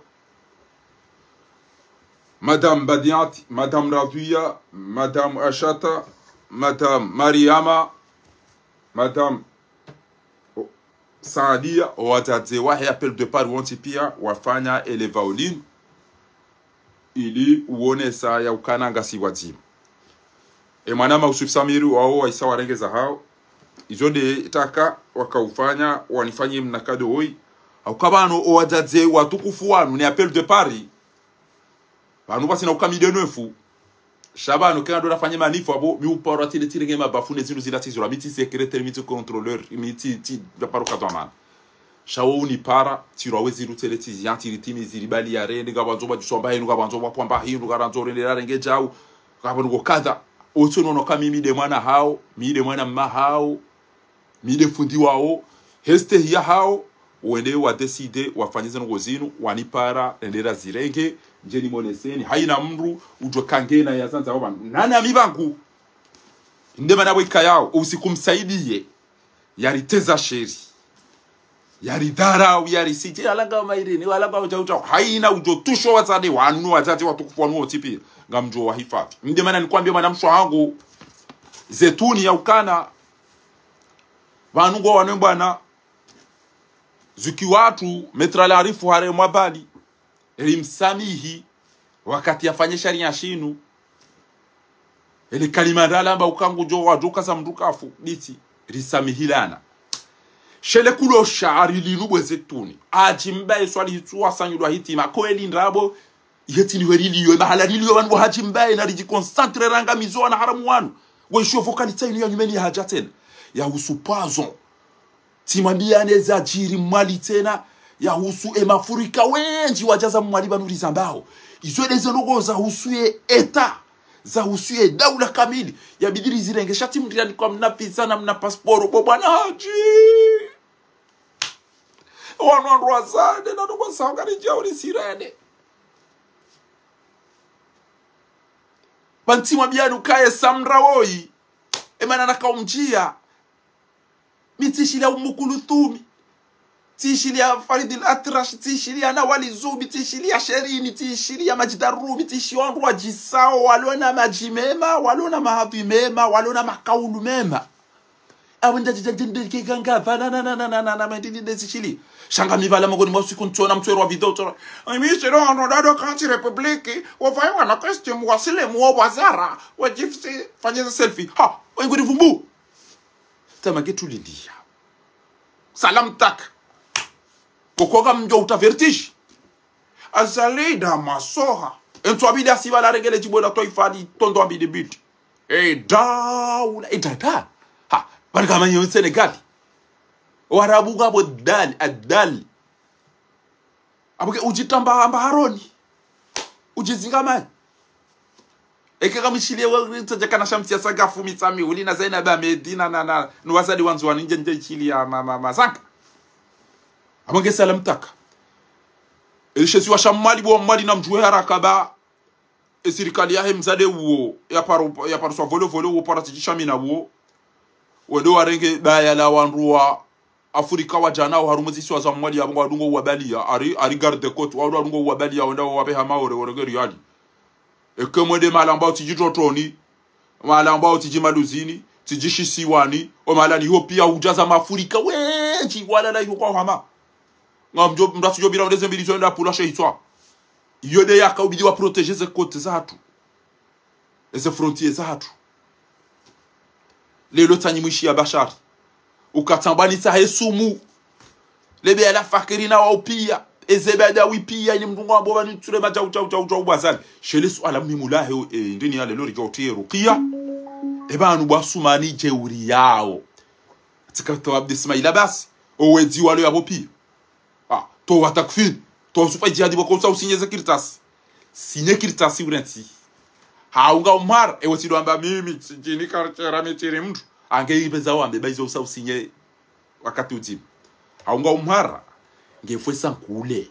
Madame Badiati, Madame Radouya, Madame Ashata, Madame Mariama, Madame, o, Saadia, owadzadze wahe appel de Paris wontsi piya, wafanya ele vaulini, ili uonesa ya ukana ngasi wadzima. E mwana ma Yusuf Samiri wawo waisa warenge zahao. Izo nde taka wakaufanya, wanifanye mna kado woyi. Hauka pvanu owadzadze watukufu wanu ne appel de Paris. Pvanu pvasina uka mi nde nefu. Sha pvanu kena ndo nafanye manif apvo, mi uparwa tile tile nge mabafu ne zindru zila tsi zula, mi tsi secrétaire, mi tsi contrôleur, mi tsi, tsi, ndaparo kadwa mana. Sha wo unipara, tsi rwa we zindru tsele tsi ziyanti ritimi zili bali ya rende, ngapvandzo pvadjuswa mba hinu, ngapvandzo pvwa pwa mba hinu, ngarandzo rende rarenge djau, ngapvandzo kadha. Otso nono ka mimi nde mwana hao, mi nde mwana mma hao, mi nde fundi wao, heste hiya hao, wende wa décider, wafanye ze ndrongo zinu, wanipara, rende razirenge, ndje ni moneseni, haina mndru, udjo kangena ya zandza wapvanu. Nana mi pvangu. Nde mana pvo ikayao, usiku msaidiye. Yariteza sheri. Yaridharau, yarisije, yalanga mairene, walamba udja udja. Haina udjo tusho wadzadze wanu, wadzadze watukufu wanu wontsi piya. Ngamdjo wahifadhi. Nde mana nikwambiye mwana mshe wahangu. Zetuni ya ukana. Pvanu ngo wanu mbwana. Zuki watru, Maître Al Arif haremwa bali. Rimsamihi, wakati yafanye sharia shinu. Ele kalima ndalamba uka ngudjo wadjo ukaza mndru kafu, bitsi, risamihilana. Shele kulo shari linu bwe Zetuni. Hadji Mbae swali hitsuwa sanyulwa hitima. Kweli ndrabo, yetsi ni we liliyo, mahala liliyo, wanu Hadji Mbae, na ridji concentré ranga mizo wana haramu wanu. Wesho vocalité inu ya nyumeni ya hadja tsena. Ya husu poison. Tsimwambiyane zadjiri Mwali tsena, yahusu emafurika wendji wadjaza Mwali pvanu rizambao. Izo nde ze ndrongo zahusu ye État, zahusu ye daula kamili. Yabidi rizirenge sha tsi mndru yani kwa mna visa na mna pasiporo, bo bwana Hadji. Wanu wandru wazade, na ndrongo zaho ngaridjao risirene. Pvanu tsimwambiyani ukaye Samra woyi. Emana nakaumdjiya. Mi tsishiliya Umu Kuluthumi. Tsishiliya Faridil Atrash, tsishiliya Nawali Zubi, tsishiliya Sherini, tsishiliya Majida Rumi, tsishiliya wandru wadjisao, walona madji mema, walona mahadhwi mema, walona makaulu mema. Awe ndadji djadji ndeke ganga pvanu na na na na na na na mendili ndezishiliya. Sha ngami pvala mongoni mwa usiku ntsona mtswero wa video tsona. Emi shiro ano dado kanti République, wafai wana costume, wasilemu, wa wazara, wa gifsi, fanyeza selfie. Ha, wenguri vumbu. Tama ke tulidiya. Salam tak. Koko ngamdjo uta vertige. Azali da masoha. Entswa bidi asiba la rengele djibo la twaifa li tondo abidi bidi. E daula, e dada. Ha, bari kama nyo Sénégal. Warabu ngapvo dali, adali. Apvo ke udjitamba amba haroni. Udjizinga mani. Eke kamishiliye we ritsa djakana Shamsiya Sagafu Mitsami, uli na Zainab Ahmed, na, na, na, no wazade wandzuwani ndje, ndje ishiliya ma, ma, mazanga. Apvo nge salam taka. Elishesiwa sha Mwali bo Mwali na mdjuwe haraka ba. Esirikali yahe mzade uwo, yaparo, yaparuswa volo volo uwo para tsidjisha mina uwo. Wende warenge baya la wandru wa Afrika wadja nao harumwa zisiwa za Mwali yapvo ngwadungo uwabaliya, hari, hari garde-côte, wandru wadungo uwabaliya, wende wawapveha Maore, warenge riali. Eke mwende mahala amba utsidji Trotoni, mahala amba utsidji Maluzini, tsidji Shisiwani, o mahala ni ho piya hudja za Mafurika, wendji, walala iho kwahama. Ngamdjo, mdru atsidjo pvira wende ze mbili zo wende apvula she hitswa. Iyo nde yaka ubidi wa protéger ze côtes zahatru. Eze frontières zahatru. Leo tsanyi mwishi ya Bashari. Ukatsambani tsahe sumu. Lebe ya la fakiri na wao piya. Eze badawi piya, ini mdru ngwambo pvanu tsule madjau, djau, djau, djau, bwazali. Shele suala muhimu lahe, e, ndini ya lelo ridjo tiye rukiya. E pvanu bwa Sumani jeuri yawo. Tsika to Abdi Ismaila basi. Owedzi walo yapvo piya. Ah, to wa Takfin, to Sufa Jihadi boko usa usinye ze kartasi. Sinye kartasi urentsi. Haunga umhara, ewe tsidjo amba mimi, tsidjini kartera mi tsiri mdru. Ange ipvendza wambe, ba izo usa usinye wakati udzima. Haunga umhara, nge fwe sankule.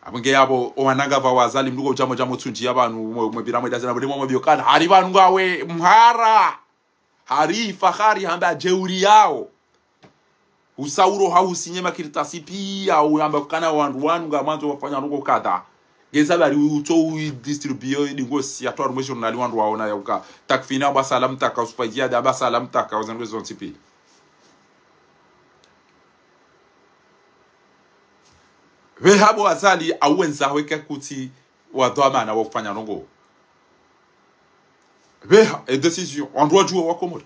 Apvo nge yapvo, owananga pva wazali mdru ko djamo djamo tsundji ya pvanu, mwe, mwe pvira mwe dazina, mwe demo mwe biokana. Hari pvanu ngawe mhara. Hari fahari hamba jeuri yawo. Usauro ha usinye makartasi piya, uyamba kana wandru wanu ngamwandzo wafanya ndrongo kadha. Ngeza bari utso uidistribue, idingo si atwa harumwe journal wandru waona yauka. Takfina amba salamu taka, Sufa Jihadi amba salamu taka, wazanwe zontsi piya. Pveha bo Azali, awendza weka kutsi wadhwamana wa ufanya ndrongo. Pveha, e décision, wandru wadjuwa wa Komori.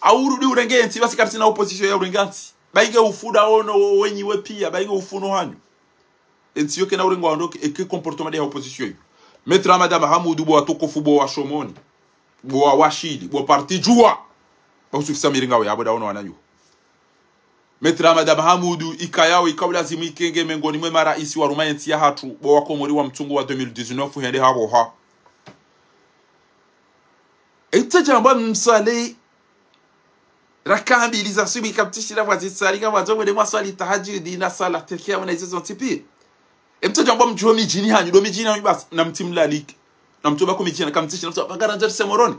Aurudi urenge entsi, basi karisina opposition ya urenga ntsi. Ba inge ufuda ono wo wenyi we piya, ba inge ufuno hanyu. Entsi yo kena urenga wandru ke, eke comportement de opposition yo. Maître Ahmada Mahamudu bo watukufu bo wa Shomoni. Bo wa Washili, bo parti Juwa. Ba usufisa miringa we, abo da ono wananyu. Maître Ahmada Mahamudu, ikayao, ikao lazimu ikenge mengoni mwe maraisi waruma entsi yahatru, bo wa Komori wa mtsungu wa deux mille dix-neuf, hende hapvo ha. Ete djamba mswali, raka mbili za subuhi kamtsishila pvwa ziswali, kamwandzo mwende mwaswali tahajudi na swala tekia mna izo zontsi piya. Emtso djamba mdjuwe midjini hanyu, ndo midjini hanyu basi, na mtsi mlalike. Na mtso bako midjini, kamtsishila, mtso baka randza tse Moroni.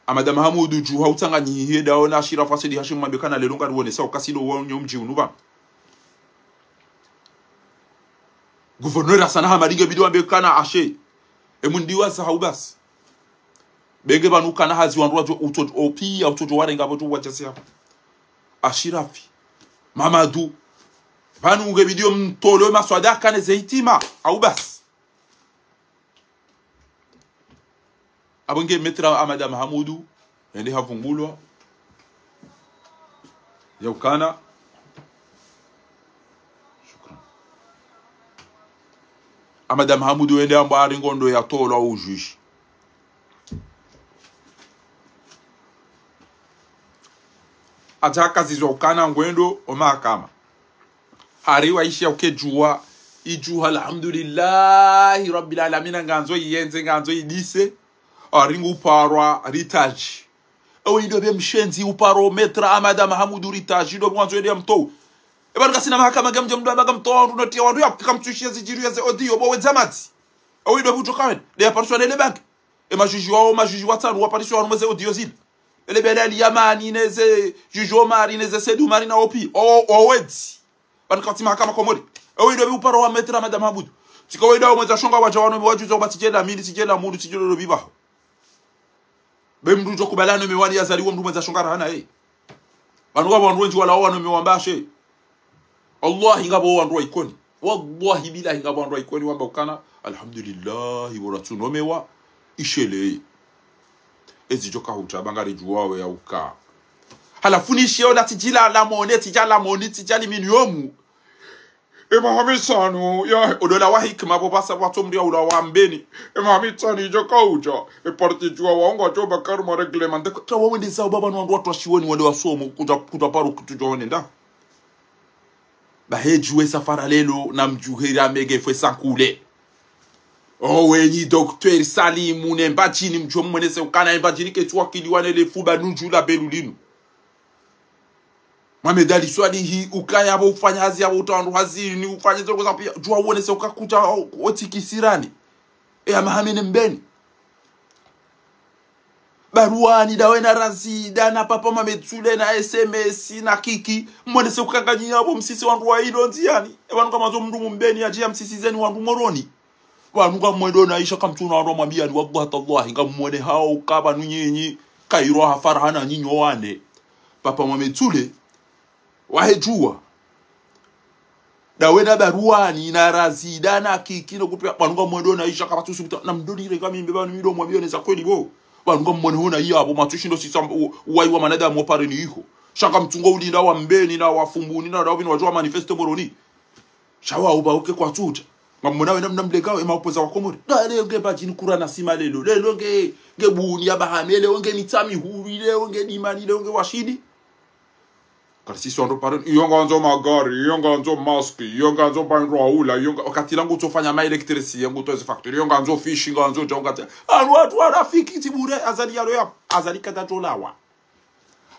Ahmada Mahamudu djuha utsanganyihe dawo na Ashirafu Said Hashim mwambe kana lelo ngari wonesa ukasilo wonyo mdji unu pvanu. Gouverneur Hassan Hamadi nge bidi wambe kana ashe. Emundi wa sahau basi. Benge pvanu kana hazi wandru wadjo uto-, opiya utsodjo warenga pvo djo wadjasi hapvo. Ashirafi. Mamadu. Pvanu nge bidi yo mtole maswadaka ne ze hitima. Au basi. Apvo nge Maître Ahmada Mahamudu, yende hapvungulwa. Yaukana. Shukran. Ahmada Mahamudu yende amba hari ngondo yatolwa ujuji. Ataka zizo ukana ngwendo o mahakama. Hari waishiya uke djuwa, idjuha, alhamdulillahi rabbil alamina, ngandzo iyendze, ngandzo idise, hari ngu parwa ritaji. Ewe ido be mshenzi uparo Maître Ahmada Mahamudu ritaji, ido mwandzo ende ya mtou. Eba ngasina mahakama nge mdje mdru abaga mtou wandru notiya wandru ya, kamtsushiya zidjiru ya ze audio, bo wedza madzi. Ewe ido be utoka wen, de ya pariswa nele banki. E majuji wao, majuji watsanu wapariswa wanu mwe ze audio zile. Ele Belali Yamani ne ze juji Omari ne ze Said Omari na opi. O, o wedzi. Pvanu kapvatsi mahakama Komori. Ewe ido be uparo wa Maître Ahmada Mahamudu. Tsika we ido mwedza shonga wadja wano wadjuza uba tsidjela mili, tsidjela mundu, tsidjela lobibaho. Be mdru djo kubala no mewani yazali wo mdru mwedza shonga rahana, eh. Pvanu ngapvo wandru wendji wala wano mewamba ashe. Wallahi ngapvo wandru wa Ikoni. Wallahi billahi ngapvo wandru wa Ikoni wamba ukana, alhamdulillahi, bora tsunomewa, ishele. Ezi djoka huta, bangari djuwawe ya uka. Halafu ni ishe ola tsidjila la mone, tsidja la moni, tsidja li minimum. E maha mitsanu, ya, odola wa hikima bo basa bwa tomri ya ula wa mbeni. E maha mitsanu idjoka uja. E parti djuwa wa unga djo bakaru ma règlement. Ndeko, tra wa wende zao baba no wandru watwa shiwoni wende wasomo, kuta, kuta paru kutu djo wende nda. Bahe djuwe safara lelo, na mdjuhe ra mege fwe sankule. O wenyi docteur Salimu, ne Mbadjini mdjuwe mwenese ukana, e Mbadjini ketsu wakili wane le fuba nudju la belu linu. Mohamed Ali Swalihi, ukaya bo ufanya hazi ya bo uta wandru hazini, ufanya zoko za piya, djuwa wonese uka kuta o, o tsi kisirani. E ya maha mene mbeni. Baruani, dawe na Razida, na Papa Mametsule, na S M S, na Kiki. Mwonese ukanganyia apvo msisi wandru wa ilo ndziani. E pvanu kamwandzo mndru Mbeni yadje ya msisi zeni wandru Moroni. Pvanu ngamwendo na isha kamtsuna wandru wa Mwambiani, wallahi tallahi, ngamwone hao uka pvanu nyinyi, kairo ha faraha na nyinyi wane. Papa Mametsule, wahedjuwa. Dawe na Baruani, na Razida, na Kiki, no kutwa, pvanu ngamwendo na isha kapvatsu subuta, na mdodire ngamimbe pvanu mido mwambione za kweli bo. Pvanu ngamwone hona iya apvo, matsushindo sisa u-, uwayi wa mwanadamu wa pareni iho. Sha kamtsungo ulinda wa Mbeni, na wa Fumbuni, na dawe ni wadjo wa manifeste Moroni. Sha wa uba uke kwatsuta. Ngamwona wena mna mlekao, ema opoza wa Komori. Da, leo nge Mbadjini kura na sima lelo. Leo nge, nge Buni ya Bahame, leo nge Mitsamihuli, leo nge Dimani, leo nge Washidi. Karisisi wandru pare, iyo ngandzo magari, iyo ngandzo maski, iyo ngandzo pvandru wa ula, iyo nga-, wakati langu tsofanya ma électricité, yangu toze facture, iyo ngandzo fishi, ngandzo dja, ngandzo. Anu wandru wanafiki tsi bure, Azali yalo ya, Azali kadatolawa.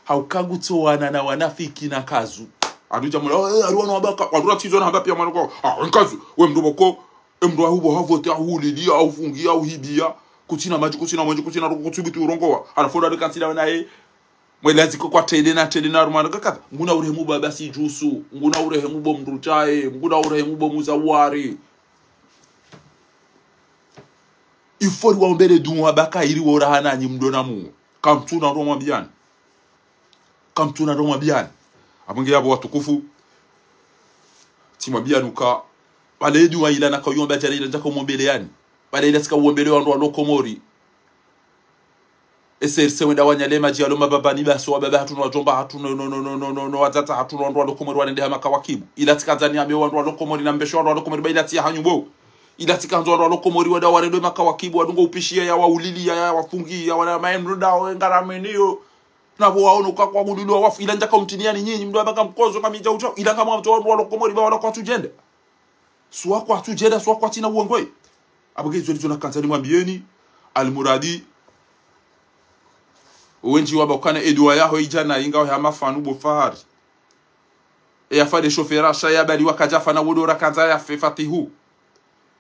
Hauka ngutsowana na wanafiki na nkazu. Anu dja mula, eh, anu wanu wabaka, wanu ratsizo na hamba piya mwana kwa, ah, nkazu, we mndru boko, e mndru ahubo havote, ahulili, ahufungi, ahuhibiya, kutsina madji, kutsina mwenje, kutsina roko, kutsubitu urongowa. Halafu ndo alikansila wena ye, mwelazi ko kwa tele na tele na rumana kakata. Nguna urehemu baba si jusu. Nguna urehemu bo mndru djaye. Nguna urehemu bo muzawari. Ifori wa umbele dunwa baka iri wora hana nyi mdona mu. Kamtsuna ndo mwambiani. Kamtsuna ndo mwambiani. Apvo nge yapvo watukufu. Tsi mwambiani uka. Pvale dunwa ila na kauyomba djana ila ndjaka umombele yani. Pvale ila tsika uombele wandru walo Komori. Ese rise wenda wanyale madji yalo mababani basi wa baba hatru no wadjomba hatru no, no, no, no, no, no, no, wadzadze hatru no wandru walo Komori wanende ha makawakibu. Ila tsikandza ni ame wandru walo Komori na mbeshe wandru walo Komori ba ila tsi ya hanyu bo. Ila tsikandzo wandru walo Komori wenda warendwe makawakibu, wadungo upishiya ya waulili ya, ya wafungi ya wana maemru da we ngarameni yo. Na bo waono kwa kwa gulilo wafu ila ndjaka umtiniani nyinyi, mndru abaka mkozo kamidja ucha, ila ngamwamdzo wandru walo Komori ba wala kwatsudjenda. Swa kwatsudjenda, swa kwatsina uwengwe. Apvo nge izo lizo na kanza ni mwambieni, almuradi, wendji wamba ukana e duwa yaho idjana inga we hama fanu bo Fahari. E ya fade shofera sha ya bali wakadja fana wodo ra kanza ya fe fatihu.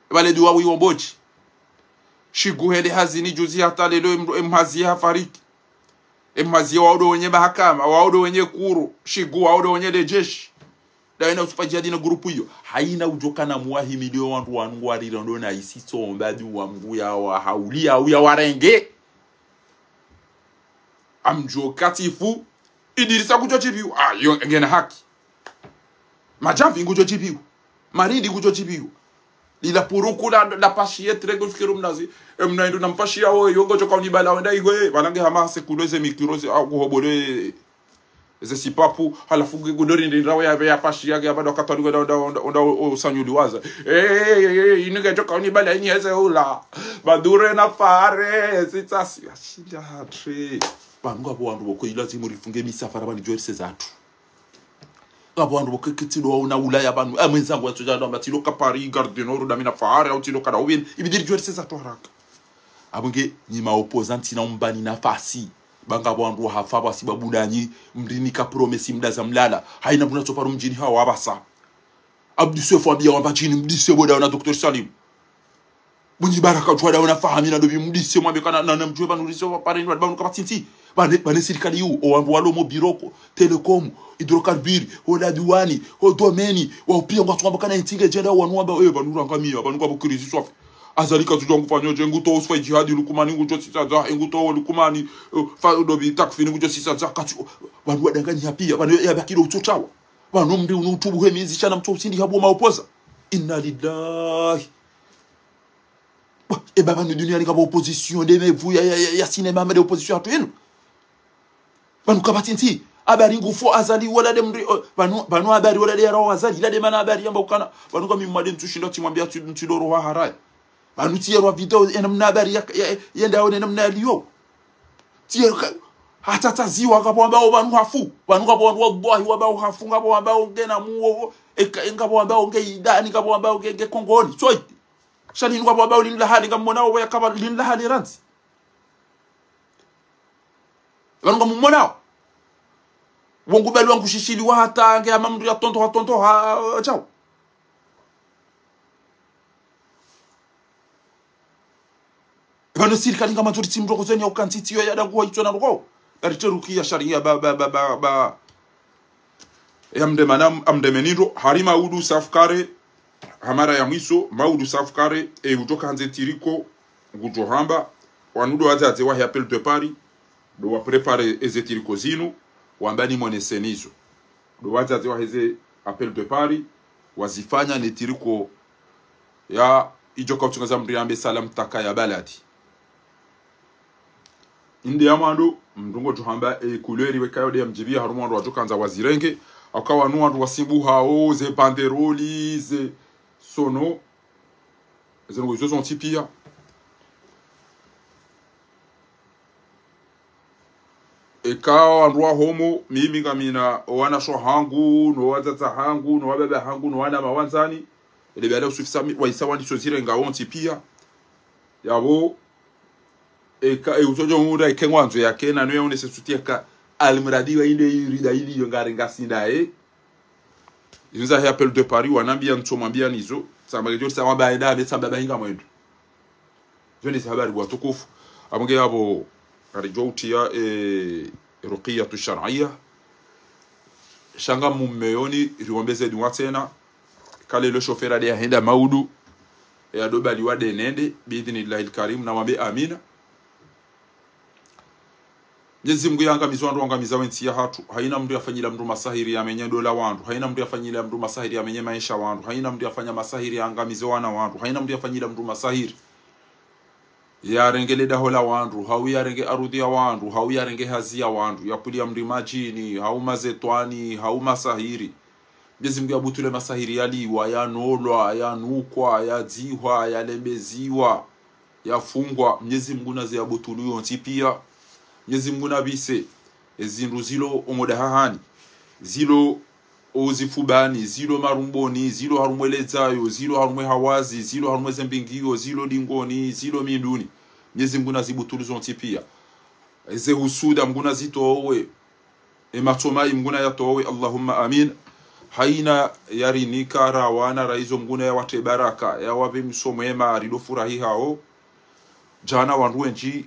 Pvale duwa wiwombodji. Shigu hende hazini juzi hata lelo em-, emhazi ya fariki. Emhazi ya waodo wenye mahakama, waodo wenye kuru, Shigu waodo wenye le jeshi. Dawe na usufa djihadi na grupu iyo. Haina udjoka na muwahimiliyo wandru wanu ngwarira ndo na isi tsomba duwa Mngu ya wahauliya au ya warenge. Amdjo katifu, Idirisa kudjo djibiwa. Ah, iyo ngena haki. Madjamvi ngudjo djibiwa. Marindi ngudjo djibiwa. Lila puruku la, la pashiye trego fikiro mnazi. E mna indu na mpashiya wo, iyo ngodjo kaunibala wenda ihwe. Pvana nge hama se kudo ze mikiro ze, ah, kuhobole ze sipapu. Halafu nge kudo rindi ndrawe ya, ya pashiya, ya bado katwali wenda, wenda, wenda, wenda, o, o, sanyuli waza. Eh, eh, eh, eh, ini nge djo kaunibala ini eze ula. Badure na Fahari, sitsa si, ashinda hatri. Pvanu ngapvo wandru boko ilazimu rifunge misafara pvani djo rise zatru. Ngapvo wandru boko ketsilo waona Ulaya pvanu. Eh, mwenzangu watsodja ndo amba tsilo ka Paris, Gare du Nord, damina Fahari, au tsilo ka Daubin. Ibidi ridjo rise zatru haraka. Apvo nge nyi ma opposants na umbani nafasi. Ba ngapvo wandru wahafa pvwa sibabu nanyi, mrinika promesses mdaza mlala. Haina mndru na tsoparu mdjini hawa apvasa. Abdu Sefu ambiya wamba djini mdise bo dawe na Docteur Salim. Bunyi baraka djuwa dawe na Fahami na dobi mdise mwambe kana na, na mdjuwe pvanu rise wa pareni wa pvanu kapvatsi ntsi. Pvane, pvane sirikali yu, o wandru walo mo biroko, telecom, hydrocarbures, ho la douane, ho domaine, wa upiya ngwatsu wamba kana intsi nge djenda wanu wamba, eh, pvanu rangamiya, pvanu ngapvo crise swafi. Azali katsudjuwa ngufanyo dje, nguto usfa djihadi Lukumani, ngudjo sisa dza, nguto Lukumani, eh, fa dobi takfini, ngudjo sisa dza, katsu, pvanu wadanganyiha piya, pvanu ya bakilo utsotawa. Pvanu mri unu utubu he mizi shana mtso usindi hapvo ma opposants. Inna lillahi. Bo, e ba pvanu duniani ngapvo opposition de mevu ya, ya, ya, ya cinéma, ma de opposition hatru inu. Pvanu kapvatsi ntsi. Habari ngufo Azali wala de mri, eh, pvanu, pvanu habari wala de yara wa Azali, ila de mana habari yamba ukana. Pvanu kami mwade ntsu shinda tsi mwambia tsi, tsi doro wa haraya. Pvanu tsi yarwa video, ena mna habari ya, ya, yenda one na mna yaliyo. Tsi yarwa ka-, hata tsaziwa ngapvo wambao pvanu hafu. Pvanu ngapvo wandru wallahi wambao hafu, ngapvo wambao ngena muo, eka, ngapvo wambao nge idani, ngapvo wambao nge, nge kongoni. Soi. Sha linu ngapvo wambao linu la hali, ngamwonao we yakapva linu la hali randzi. Pvanu ngamumwonao. Wo ngubali wangu shishiliwa hata nge hama mndru ya tonto ha tonto ha, chao. Pvanu sirikali ngamandzo ritsi mndru okozeni ya ukantsi tsiyo ya dangu wa itsona ruko. Barite rukiya sharia ba, ba, ba, ba, ba. Ya mndemana, amndemeni ndo, hari maudu safukare, hamara ya mwiso, maudu safukare, e utoka handze tiriko, ngujo hamba, wanu ndo wadzadze wahe Appel de Paris, ndo wa préparer eze tiriko zinu, wamba ni mwenese nizo. Ndo wadzadze waheze Appel de Paris, wazifanya ni tiriko ya ijoka utsungaza mndru yambe Salam Taka ya baladi. Inde ya mwando, mndru ngojo hamba e couleur wekayo nde ya mdjibiya harumwa wandru wajo kandza wazirenge, aka wanu wandru wasimbuhao, ze banderoli, ze sono, ze ndrongo izo zontsi piya. Eka wandru wa homo, mimi ngamina, owanashe wahangu, no wadzadze wahangu, no wababa hangu, no wana mawandzani, ele baada usufisa mi, waisa wandisa zirenga wontsi piya. Yabo, eka, e usojo mura, eke ngwandzo yake, na nuya unese suti eka, alimuradi wa inde irida ili yo ngarenga sinda, e. Inza he Appel de Paris, wanambiya ntso mwambiya nizo, samba kejo, samba baida, be samba bahinga mwendo. Zo ni ze habari watukufu. Amwenge yabo, karijo utiya, e, ruqiyatu shar'iyya. Sha nga mumeyoni, riwambe ze duwa tsena. Kale lo shofera nde yahenda maudu. E adobaliwa nde nende, biidhnillahil karim, na wambe amina. Mnyezi Mngu yangamiza wandru wangamiza wentsi yahatru. Haina mndru yafanyila mndru masahiri yamenye ndola wandru. Haina mndru yafanyila mndru masahiri yamenye maesha wandru. Haina mndru yafanya masahiri yangamize wana wandru. Haina mndru yafanyila mndru masahiri yarenge le daho la wandru. Hau yarenge arudhi ya wandru. Hau yarenge hazi ya wandru. Yapvuliya mndru madjini. Hau mazetwani. Hau masahiri. Mnyezi Mngu yabutule masahiri yaliwa, yanolwa, yanukwa, yadzihwa, yalembeziwa, yafungwa. Mnyezi Mngu naze yabutulu yontsi piya. Mnyezi Mngu nabise ezindru zilo omoda hahani, zilo ozifubani, zilo marumboni, zilo harumwe ledzayo, zilo harumwe hawazi, zilo harumwe zembingiyo, zilo dingoni, zilo minduni. Mnyezi Mngu nazibutulu zontsi piya. Eze husuda Mngu nazitowe. E matso mayi Mngu nayatowe, Allahumma amin. Haina yarinika rawana raizo Mngu nayawatriye baraka, yawapve mwiso mwema, rido furahi hao. Djana wandru wendji,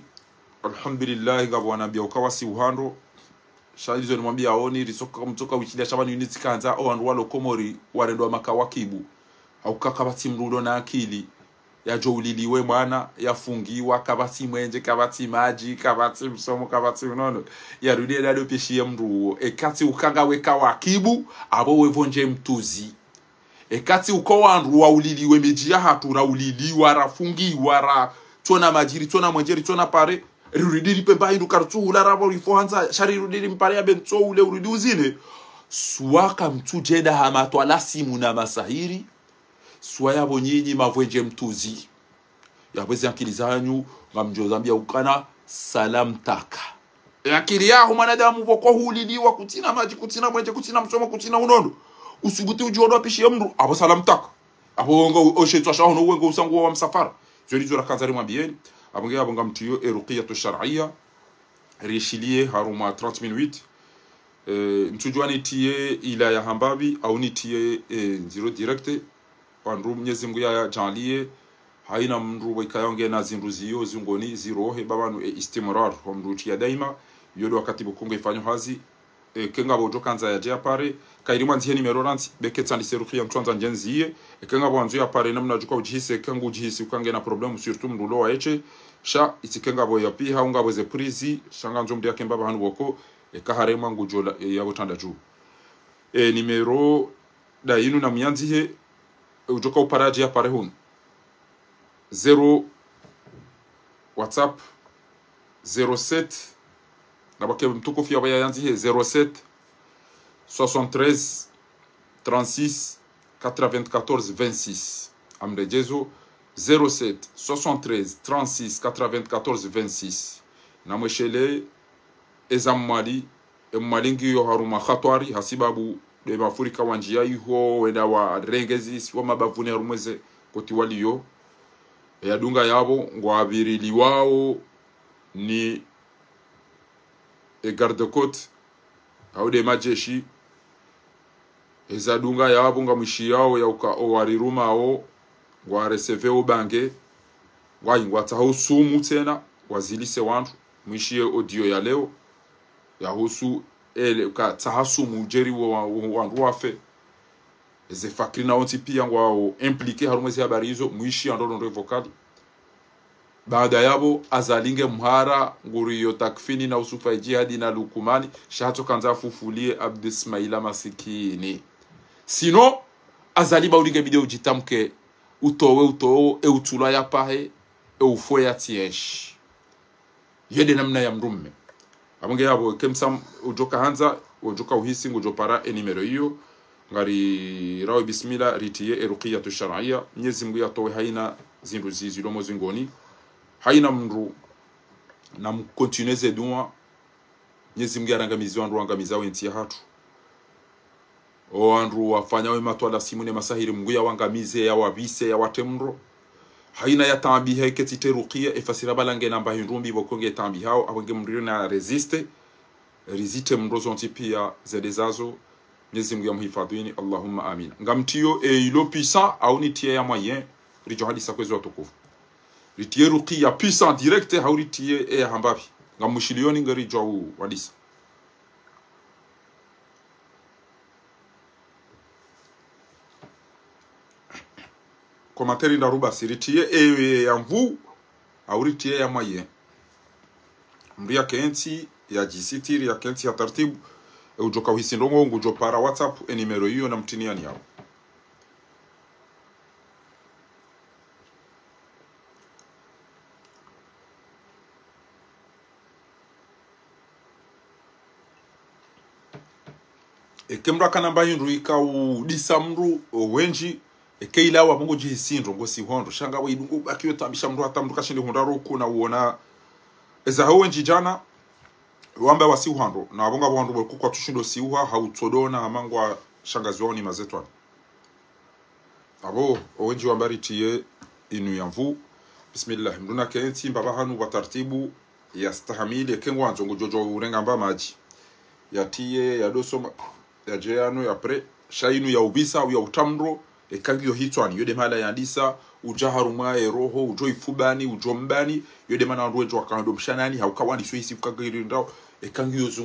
alhamdulillah, ngapvo wanambiya uka wasi uhando. Sha izo nimwambiyaoni, ritsoka, mtsoka wishiliya sha pvanu yinu tsikandza, o wandru walo Komori, warendwa makawakibu. Hauka kapvatsi mndru ulo na akili. Yajo uliliwe mwana, yafungiwa, kapvatsi mwenje, kapvatsi madji, kapvatsi msomo, kapvatsi unono. Yarudi edado pishiye mndru uwo. Ekatsi uka ngawe kawakibu, apvo wepvondje mtruzi. Ekatsi uka wandru wauliliwe midji yahatru, rauliliwa, rafungiwa, ratsona madji, ritsona mwenje, ritsona pare. Rirudi ripve mba hindru karitsuhula rapvo rifo handza, sha rirudi rimpare yambe ntso ule urudi uzine. Suwa kamtsudjenda ha matwalasimu na masahiri. Suwa yapvo nyinyi mapvwendje mtruzi. Yapvo ezi akili zanyu, ngamdjo zambiya ukana, Salam Taka. E akili yaho mwanadamu pvoko huliliwa, kutsina madji, kutsina mwenje, kutsina msomo, kutsina unono. Usubuti udjihondro wapishiye mndru, apvo Salam Taka. Apvo wonga u-, oshetswa shaho no wonga usangu wa msafara. Zo ndizo rakandza rimwambiyeni. Apvo nge apvo ngamtiyo e ruqiyatu shar'iyya. Rishiliye harumwa trente minutes. Eh, ntsudjuwa nitiye ila ya hambapvi, au nitiye, eh, ndziro direct. Wandru Mnyezi Mngu yayadjaanliye. Haina mndru weka yangena zindru ziyo, zingoni, zirohe, ba pvanu e istimrar. Ho mndru utiya daima. Yo ndo wakati pvoko nge fanyo hazi. Eke ngapvo udjo kandza yadje yapare. Kayiri mwandzihe nimero rantsi. Be ketsi andise ruqiyya ntsuandza ndjenziye. Eke ngapvo wandzo yapare namna djuka udjihisi. Eke ngu udjihisi uka ngena problème. Surtout mndru ulo wa eshe. Sha, itsi ke ngapvo yapviha, ungapvo ze prizi. Sha ngandzo mndru yake mba pvahanu pvoko. Eka haremwa ngudjo la, e, yapvo tanda dju. E, nimero nda yinu na myandzihe, e, udjoka upara dje yapare hunu. Zéro WhatsApp, zéro sept, na pvake mtukufu yapvo yayandzihe, zéro sept, soixante-treize, trente-six, quatre-vingt-quatorze, vingt-six. Amredjezo, zéro sept, soixante-treize, trente-six, quatre-vingt-quatorze, vingt-six. Na mweshele, eza Mwali, e Mwali ngiyo harumwa hatwari, hasibabu nde mafurika wandjiya iho, wenda warengezi, wa mabavuni harumwa eze koti waliyo. E yadunga yapvo, ngwapviriliwao ni e garde-côte, hau nde majeshi. Eza dunga yapvo ngamwishiyao ya uka owarirumao, ngwareseveo bange, Ngwayi, ngwatsaho sumu tsena, wazilise wandru, mwishiye audio ya leo, yahusu ele, ka tsaha sumu udjeri wo wa, wo wandru wafe. Eze fakri na wontsi piya ngwao impliqué harumwa ezi habari izo, mwishiye ndo ndrongoo vocal. Baada yapvo, Azali nge mhara, nguriyo Takfini na Usufa Jihadi na Lukumani, sha hatso kandza afufuliye Abdu Ismaila masikini. Sinon, Azali ba ulinge bidi udjitamke, utowe, utowe, e utsulwa ya pahe, e ufwe ya tsi enshi. Iyo nde namna ya mdrume. Apvo nge yapvo, eke msa udjoka handza, udjoka uhisi ngudjopara e numéro iyo, ngari rawe bismillah, ritiye e ruqiyatu shar'iyya, Mnyezi Mngu yatowe hayina zindru zizi lomo zingoni, hayina mndru, na mcontinué ze dua, Mnyezi Mngu yarangamize wandru wangamiza we ntsi yahatru. O wandru wafanya we matwalasimu ne masahiri, Mngu yawangamize, yawavise, yawatre mndro. Hayina yataabiha eke tsi te ruqiyya, efasira bala nge namba hindru mbi pvoko nge taabihao, apvo nge mndru na résisté, résisté mndro zontsi piya zende zazo, Mnyezi Mngu yamhifadhwini, Allahumma amin. Ngamtiyo e ilo puissant, au nitiye ya moyen, ridjo hadisa kwezi watukufu. Ritiye ruqiyya puissant direct, hau ritiye e ya hambapvi. Ngamwishiliyoni nge ridjo u hadisa. Commentaire ndraru basi, ritiye e ya nvu, au ritiye ya moyen. Mndru yakentsi, yadjisitiri, yakentsi ya taratibu, e udjoka uhisi ndrongoo, ngudjopara WhatsApp, e numéro iyo na mtiniyani yao. Eke mndru akana mba hindru ika udisa mndru, o wendji, eke ila wa Mungu djihisi ndro, ngo si hondro. Sha nga we idungu baki yo taabisha mndru hata mndru kashindi hundra ruku na uona. Eza ho wendji djana, wamba wasi uhando, na wabonga wandru bwe kukwa tushindo si uha, hau tsodo na amangwa shangazi wao ni mazetwani. Apvo, o wendji wamba ritiye inu ya nvu. Bismillah. Mndru nakentsi mbapvi hanu wa taratibu yastahamili, eke ngwandzo ngudjodjo urenga mba madji. Yatiye, yadosoma, yadje yanu, ya pré. Sha inu ya uvisa, au ya utamro, eka ngiyo hitswani, iyo nde mahala yandisa, udja harumwa e roho, udjo ifubani, udjo mbani, iyo nde mana wandru wendji wakando mshanani, hauka wandisa uhisi uka ngiri ndrao, eka ngiyo zungu